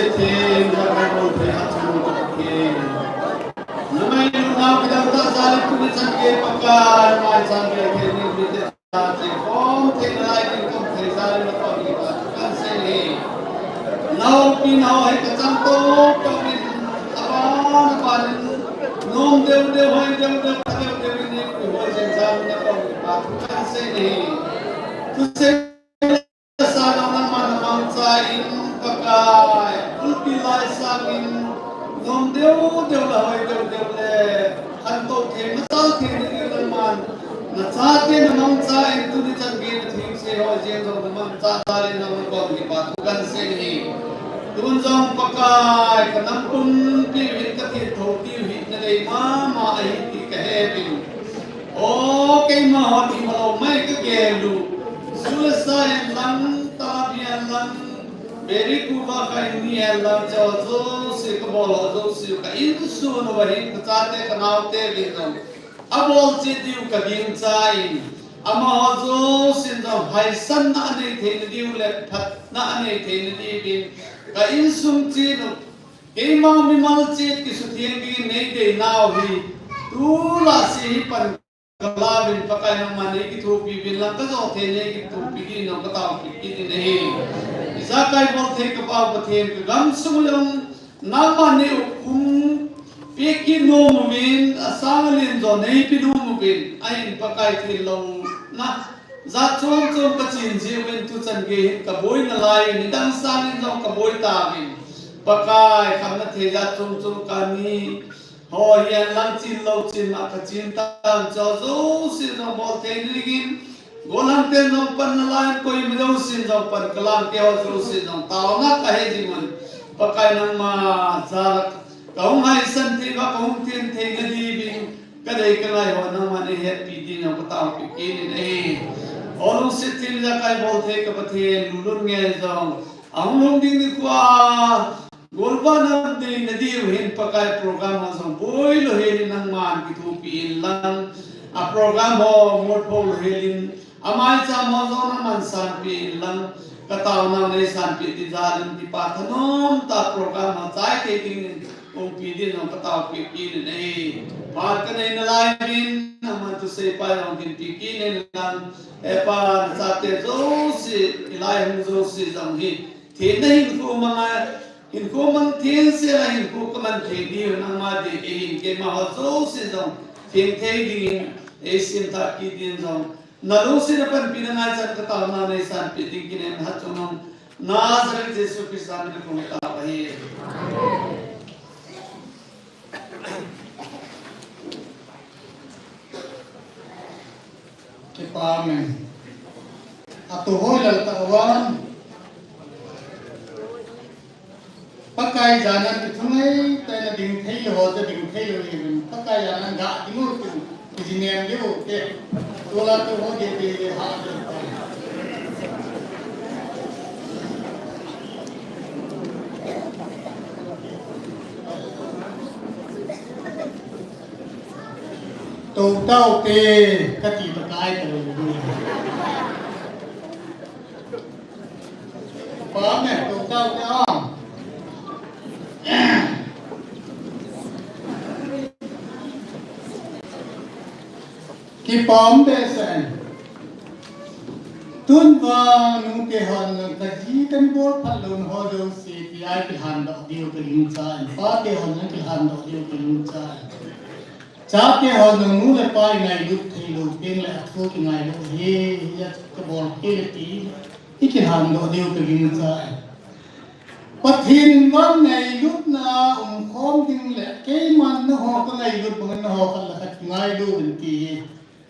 Pathen, Pathen, Pathen. Namai nunau kidang tah jal in tuni chan gei Pakai, mai chan gei thei ni mi te chan gei khom thei nalai ding khom thei jal in napom hi Pakai thu kasei e. Naopi nao hi kachang to, to in aban, aban in nom deu deu, hoi deu deu, deu deu in ni pi hoi jen jal in napom hi Pakai thu kasei e. Thusei Sa nang nangman namangcha in Pakai, pulpit lai sangin nom deu deu le hoi deu deu le khantou thei, masal thei ding in nangman nachate namangcha in tuni chan gei natheng se ho jeng jong namangcha jal in nang napom hi Pakai thu kasei e. Tun jong Pakai, kanam pumpi u hin katheng thou diu hi nadei mama ahi ti kahe uvin. O, keima hon imalou mai kagel u. Sule sa hen lang, tala bi hen lang, beri kuva kai ni hen lang, chaw jouse kabol ho jouse, ka insung uva hin, kachate kanaote uvin jong abol cheh diu kagingchan, amaho jousen jong haisanna anei theina diu le phatna anei theina diuvin, ka insung cheh u Keima mimal cheh kisuthieng dingin neidei nau hi, tulai se hi pan kalauvin Pakai nangman neikithopi uvin lang kajou thei neikithopi dingin jong kataopi kit in ahi. Ijakai bol thei kapau Pathen kagamsung jong nangman neikhum peh kit nom uvin asang alen jong neipe nom uvin ahin Pakai thillouna Jat chom chom kachin jiuvin tuchan gei hin kaboi nalai, nidang sangin jong kaboi tauvin. Pakai khamna thei jat chom chom kani. Ho hihen lang chin lou chin ma kachin tan chaw jouse jong bol thei dingin. Gollhang ten jong pan nalai, koima jousen jong pan kalang keiho jouse jong taona kahe jingun. Pakai nangma jal a kahung haisan thei uva kahung them thei nadiuvin. Kadei kangai ho nangman neihetpi dingin kataopi kit in ahi. O lungset thim ijakai bol thei ka Pathen, lunglut ngen jong ahung lhung ding nikho a, golvah nam ding nadiu hin Pakai program ho jong boi louhel in nangman kithopi in lang. A program ho motpho louhel in Amaicham ho jong nangman sanpeh in lang, kataonau neisanpeh ding jal in kipa thanom tah program ho chai thei dingin umpi dingin jong kataopi kit in ahi. Phat kanei nalai uvin, aman thusei pa jong dinpi kit in lang, he Pa, nachate jouse, hilai hung jouse jong hi, thina hinkho manga, hinkho mang theng sela hinkho kaman thei diu nangma dei ahin, keima ho jouse jong theng thei dingin, eisemthah kit dingin jong, nalungset a panpina ngaichat kataona neisanpeh ding kinem hatchungnung Nazareth Jesu Christa min a kong tao ahi. Kipa amen. Atu hoi lal ta wan. Pakai jana kithunei, taina ding thei lou, ja ding thei lou, even Pakai jana ga ding u tin, kijinem ding u te, tola tu ho de de de ha de. Tou tau te, kati Pakai ta lou. Pam ne, tou tau te a. Kipam behseh. Tun vang nute hon kaji kan bol phat lou ho jouse ti a kilhan doh diu kagingchan. Pate hon kilhan doh diu kagingchan. Chate ho nung nu le pa ingailut thei lou teng le athu kingailut hi, hia kabol kei le ti, ikilhan doh diu kagingchan. Pathen in vang ngailutna umkhom ding le, keiman nangho kangailut bangin nangho khat le khat kingailu uvin ti hi.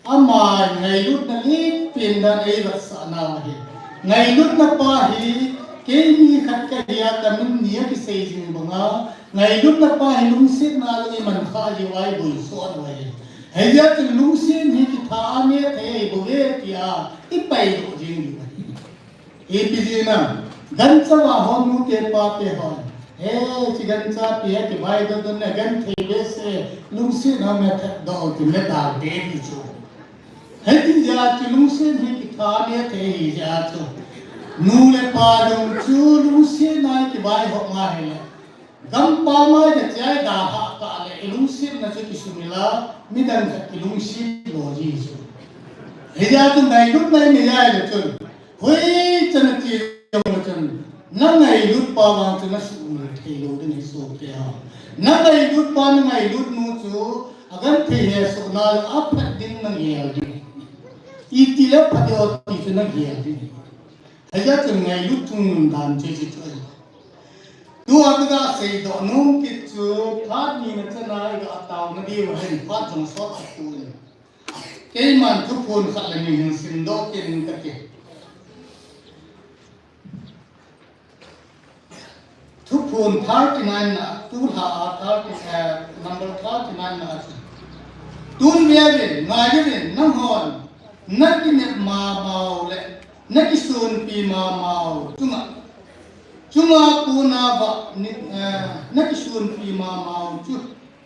Ama ngailutna len pen dan eivetsah nau ahi. Ngailutna pa hi, keini khat kahi a kamin ni a kisei jing banga, ngailutna pa hi lungsetna a lung iman kha jiu a iboi soh nau ahi. Hijeh chun lungset hi kitha a ne thei ahi bouve tia, ipai doh jing diu ahi. Ipi jeh ham, gancha va hon nute pate hon. He, chi gancha pi he kivai doh doh na gan thei behseh, lungsetna me thei doh ti me dal te ti chu. Hiti jeh a chu lungset hi kitha ne thei hi jeh a chu. Nu le pa jong chu lungsetna a kivai hop ngai hile. Gampam a ichai dalhah kah le ilungsetna chu kisumil a, midang khat kilungset lou ji chu. Hijeh chun ngailutna inei a ile chun, hoicha nache jongle chun, nangailutpa vang chu nasuhmil theilou ding ahi sopi ho. Nangailutpa nangailutnu chu, agenthei hesohna le aphat ding nagel ding. Itile phat ding ti chu nagel ding. Hijeh chun ngailut chungnung dan chu hiche chu ahi. Tua kaga seidoh nom kit chu, phat nina chana iga taona diu ahin, phat jong sot kit in. Keiman thuphon khat le ni hin simdoh kit in kati. Thuphon thirty-nine na, tulha a thirty, eh, number thirty-nine na chu. Tun veuvin, ngaiuvin, nanghon nakinep mamau le nakisonpi mamau chunga, chunga kona vah ni, eh, nakisonpi mamau chu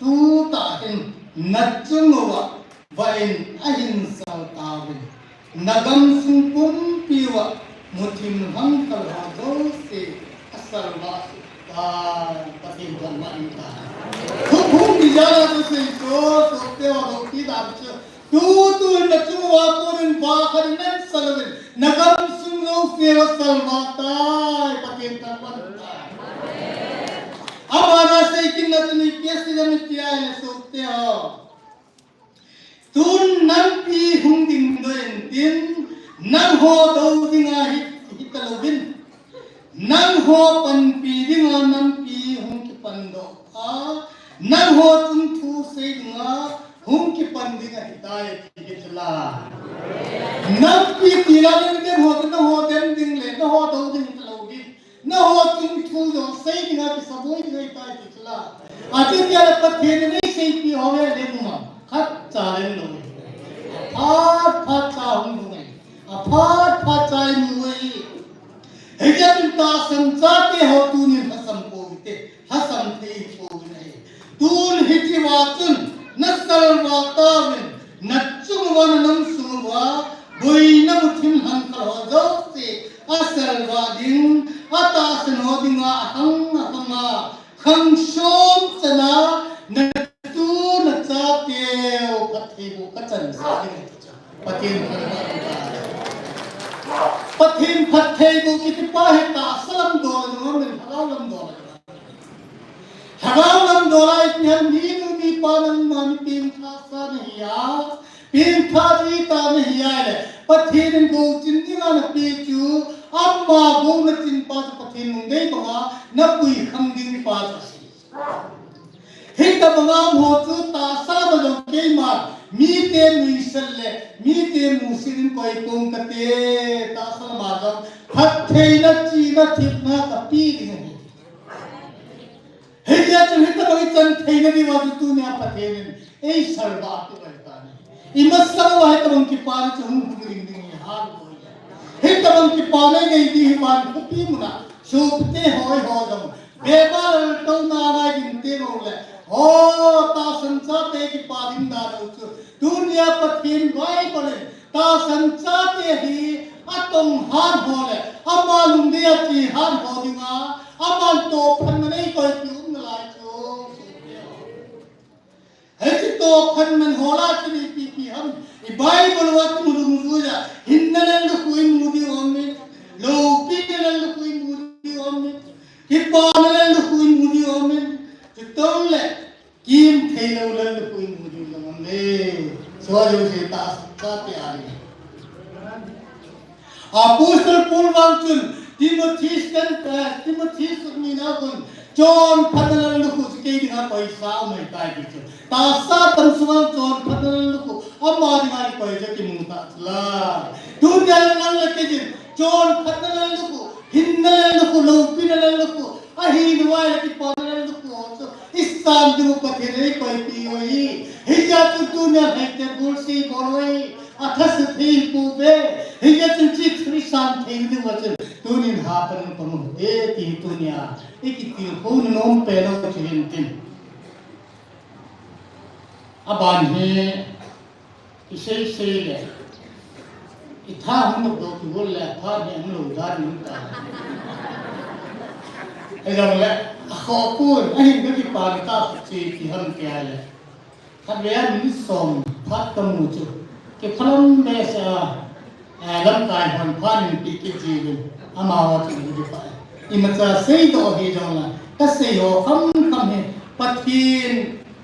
tutah hin nachung uva vah in ahin sal tauvin. Nagamsung pumpi uva muthim lhangkhal ho jouse asalvah suh tai, Pathen thangvah in tai. Thuphon tijat a kasei chu, sopi ho, sopi dam chu. Tutu in nachung uva konin vah khat in ahin sal uvin, nagamsung jouse asalvah tai, Pathen thangvah in tai. Abana seikit na chu ipi asei em tia, sopi ho. Tun nampi hung dingdoh intin, nangho dou dinga hi, hitalouvin, nangho panpi dinga nampi hung kipandoh a, nangho chun thu sei dinga hung kipan ding ahitai, ti kit chula. Nampi tila ding dem ho, nangho dem ding le, nangho dou ding hitalouvin. Nangho chun thu jong sei dinga kisaboi ding ahitai ti chula. Achuti ahile Pathen in eiseipi ho hi lem uma. Khatcha lem lou. Aphat phat cha hung lhung ahi. Aphat phat cha imu ahi. Hijeh chun tahsan chate ho tunin lhasam pou hite. Lhasam thei pou hite. Tun hiche uva chun nasalvah tauvin, nachung uva, nanamsung uva boina muthim lhangkhal ho jouse asalvah ding, atahsan ho dinga ahang ahanga, khang som chana natu nachateu phatthei boh kachansah ding. Pathen phatthei boh kitipa hi tahsa lam dol a jong aum in, lhagao lam dol a jong aum in. Lhagao lam dol a ipi ham, minu mipa nangma mi pengthah sa nahi a, pengthah ji tah nahi a le, Pathen in gouchin dinga napeh chu, ama gou nachin pa chu Pathen lungdei banga napui khang ding pa chu asei. Hitobanga umho chu tahsa lam a jong keima mite nuisat le mite musit in koi pong kate, tahsa lam a jong phattheina, chihna, thepna kapeh ding ahi. Hijeh chun hitobang ichan theina diuva chu tunia Pathen in eisalvah tou ahitai. Imasang uva hitobang kipana chu hung hung ding ding ihat lou. Hitobang kipana inei ding hi van khopi muna sopite ho, eiho jong bema laltouna ngai ding teng uleh, o, tahsan chate kipa ding dan u chu tunia Pathen Bible in tahsan chate hi atong hat ho le ama lungdei a che hat ho dinga, aman tohphatna nei koipi um nalai chu. Hiche tohphatna ho lah a chu ipi ipi ham, i Bible uva chu mu dungjuiya, hinna le lukhu imu diu aumin, loupina le lukhu imu diu aumin, kipana le lukhu imu diu aumin, chuteng le kimtheilou le lukhu imu diu jong aume. Chua jouse tahsa chate ahi. Apostle Paul vang chun Timothy stand, eh, Timothy sukmina khun chonphatna le lukhu chu kei dinga koisa aum ahitai ti chu. Tahsa tam sunga chonphatna le lukhu ama dinga ikoi chu kimu tah chula. Tunia nang le kei din chonphatna le lukhu, hinna le lukhu, loupina le lukhu, ahilouva le kipana le lukhu ho chu isan diu Pathen in eikoipi u ahi. Hijeh chun tunia lhaite bulse bol u ahi. Athase thei pouve. Hijeh chun hiche thu isan thei diuva chun tunin hapan pang u hite ti tunia ikitilkhouna nom pen u chu hintin. Aban hi isei sei le, i Tha hung dok dok kibol le, tha ni an lo dan ni ta. Ai jong le, a kho kun, a hin ka kipan ta kho chi ki ham kia le. Khat ve a minute som phat ka mu chu. Kiphalam behseh a, eh, lamkai hon phat in pi kit ji vin. Amaho chu in kipa. Imacha seidoh hi jong la. Ka sei ho kham kham hi. Pathen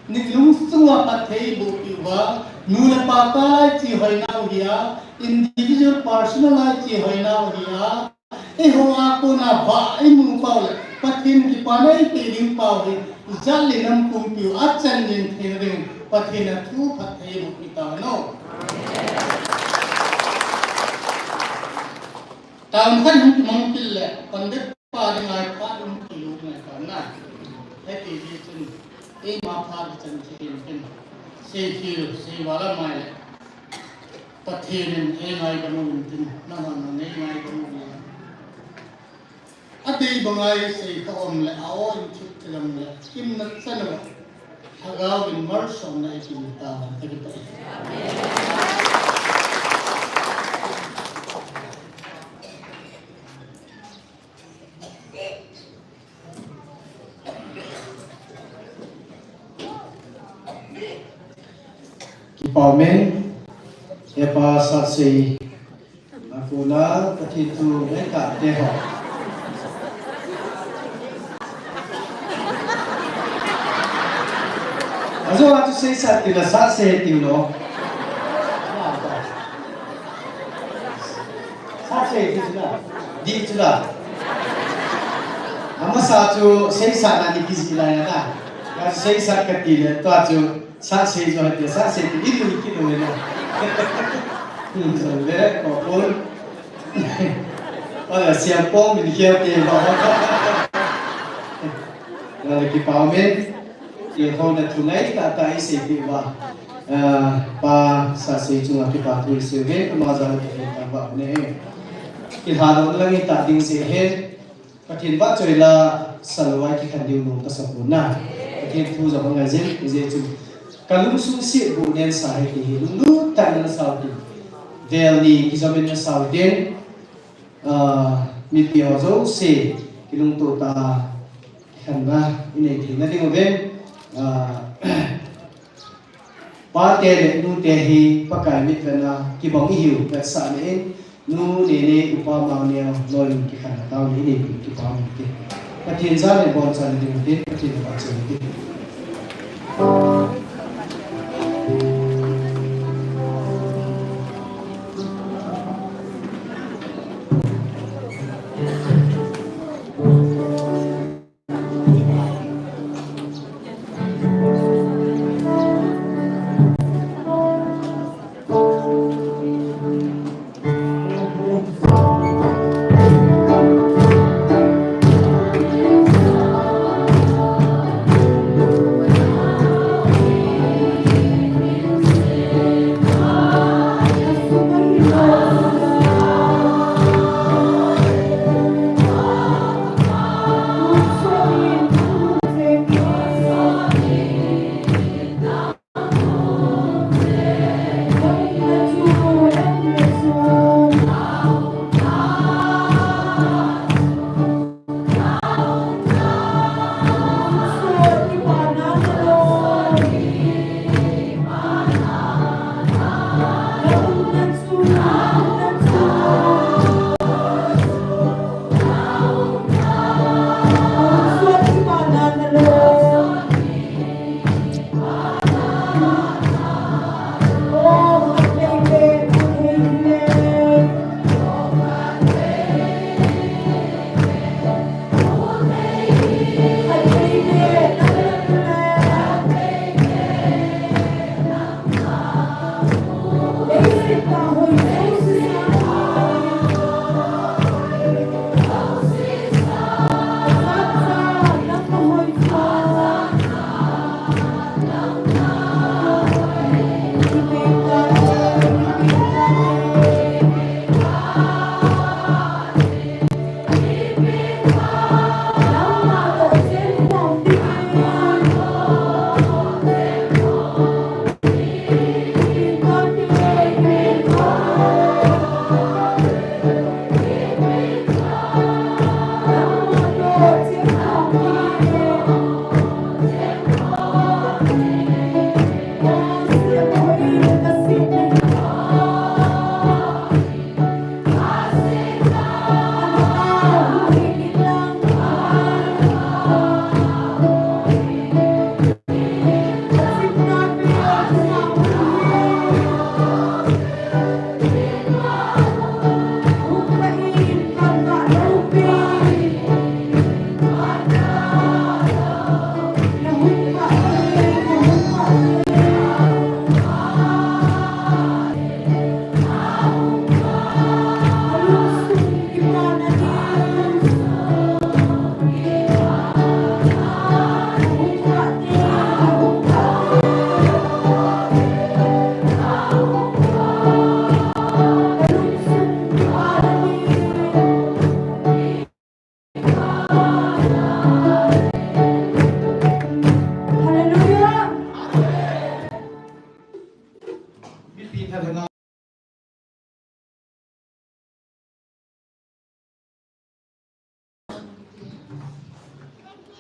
in lungsunga phatthei boh peh uva. Nu le pa talai chi hoinau hi a. Individual personal lai chi hoinau hi a. Eiho a kona vah imu pau le, Pathen kipana eipeh ding pau hi, ijat le nam pumpi u achan jing thei ding, Pathen a thu phatthei boh peh tau hen. Taona khat hung kimang kit le, pandit pa ding ahi phat hung kilut ngai tau na. Hiti hi chun, eima phat ichan thei in kin. Sei thil, sei vala mai le. Pathen in eingaidam uvin tin, nangho jong neingaidam uvin. Adei banga isei kha um le, a-o in thip theilou le, kimna chan uva, Lhagao in malsomna eipeh tauhen, kakipah e. Kipa ume, hepa Satsei, a kona Pathen thu ngaitah te ho. Ajo a chu seisat tila Satsei tiu lo. Satsei ti chu la. Di chu la. Amasa chu seisat na ni kijih lai na. Ka seisat kati le tua chu Satsei jo hati, Satsei ti ilu ki lo na. Hmm, so le ko pon. Ala siam pon min kiau te ba. Ala kipa ume. Ti ho na thu ngaitah tah isei peh uva. Ah, pa Satsei chunga kipa thu isei uve, ama jal a Pathen thangvah ne. Kilhan lou lang itah ding seh hen. Pathen vahchoi la, salou a kikhen diu nom kasa pon na. Pathen thu jong angai jin, hijeh chun. Ka lungsung setbuh nen sa ahi ti hi, lunglut tah in na sa u tin. Vel ni kijom in na sa u tin. Ah, mipi ho jouse, kilungto tah a, kikhenna, inei theina ding uvin. Ah, Pate le nute hi Pakai mitvetna kibang ihiu vetsahna in, nu Nene upa Mangneo loi in kikhenna taona inei peh u kipah um e. Pathen jal in boncha na ding u tin, Pathen in vahchoi u tin.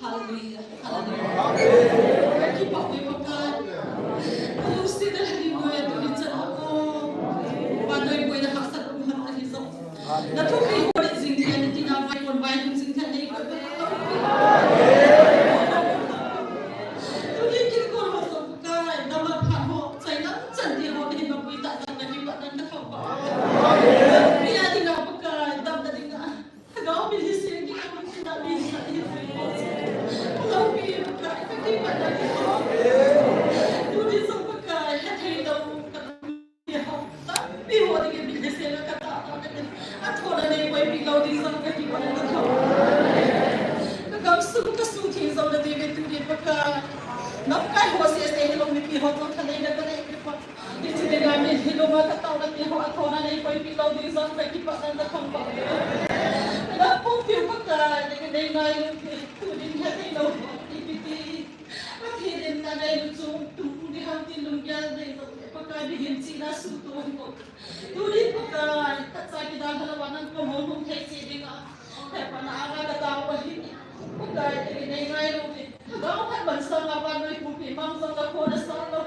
Hallelujah. Hallelujah. Kipah e Pakai. Lungsetna lhingoi tuni chan a ko. Vannoi boina hahsat um hon ahi jong. Na thupi hoi jing dia na tina vai kon vai hung jing dia nei ko. Tuni kin ko ho jong Pakai, dam a phat ho, chaina chan dia ho, na hin mapui tah jong na kipah nan ka thangvah. Pia dinga Pakai, damna dinga. Lhagao min hi seng ding a, min hi seng ding a, min hi seng ding a. Lhagao min hi Pakai, ka kipat na ding a. Tuni jong Pakai, hethei lou, ka mi ho, tampi ho ding in min hi seng a ka tah tah na ding. A thona nei boipi lou ding jong ka kipat na ding a. Ka gamsung ka sung theng jong na ding in tuni Pakai. Lamkai ho sese hilou mipi ho jong thalei na ka nei Pakai. Hiche dinga min hi loma ka taona ti ho a thona nei boipi lou ding jong ka kipat nan ka thangvah. Ka pumpiu Pakai, nei ngailu ti, tunin hethei lou, ipi ti. Pathen in na ngailu chu, tum ding ham tin lunggel nei jong, Pakai mihem chihna suhtoh hih in. Tunin Pakai, khatcha kidang halou a nang kahung hung thei cheh dinga. Hepana anga ka tao ahi. Pakai, nei ngailu ti. Lhagao khat ban sanga vannoi pumpi mang jong ka khona sa lou.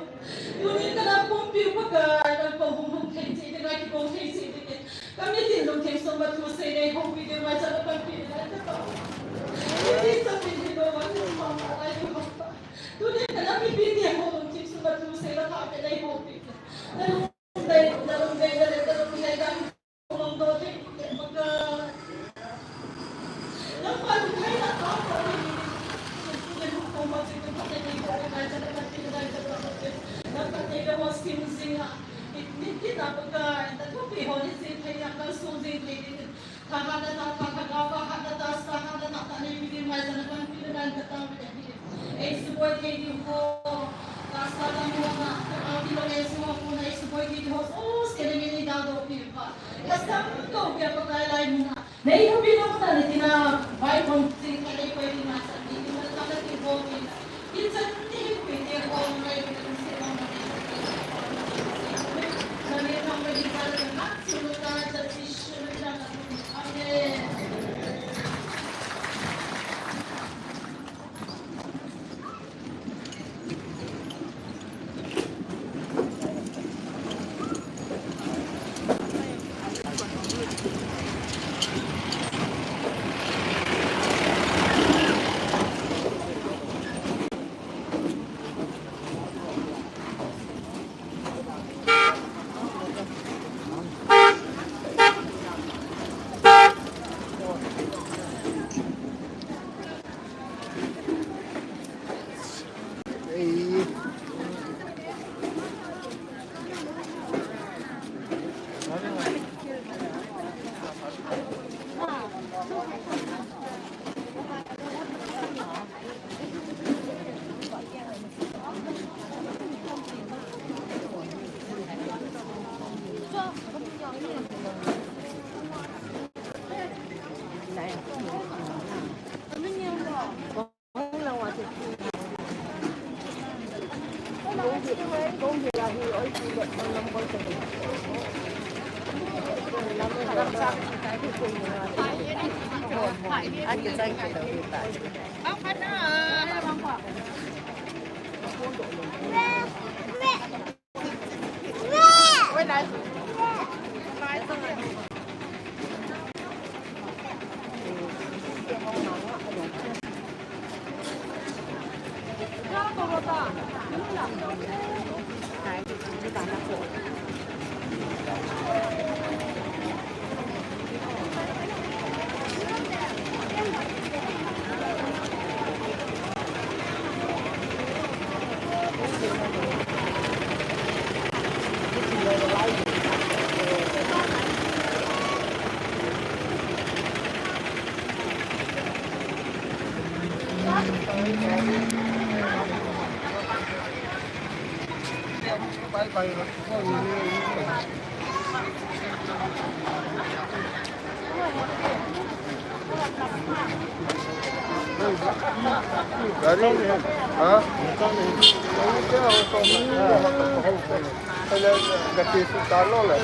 Tunin ka na pumpiu Pakai, nang kahung hung thei cheh dinga, kikong thei cheh dinga. Ka mitin lungthim sunga thu sei nei houpi ding mai chan a panpi ding ka tao. Hiti chan min hi lou a, min pang a lai thu houpa. Tunin ka na mipi te ho lungthim sunga thu sei la tha pe nei houpi. Na lungdei, na lungdei, na le, na lungdei, na Ei suboi thei diu ho, ka sa lam ho na, ka au ti lo ei su ho na, ei suboi thei diu ho, o, se le nge ni dau do pi pa. Ka sam ko pia Pakai lai mun a. Nei hu pi lo na ni tina, vai kon sing ka nei koi ti na sa ni, ni na ka na ti bo ti na. Ki chan ni hi pi te ko na ni na se lo na ni. Na ni thang ni ka na su lo ka na sa ti su lo ka na. Amen. गाड़ी में है। हाँ? गाड़ी क्या हो तो पहले गति से उतार लो ले।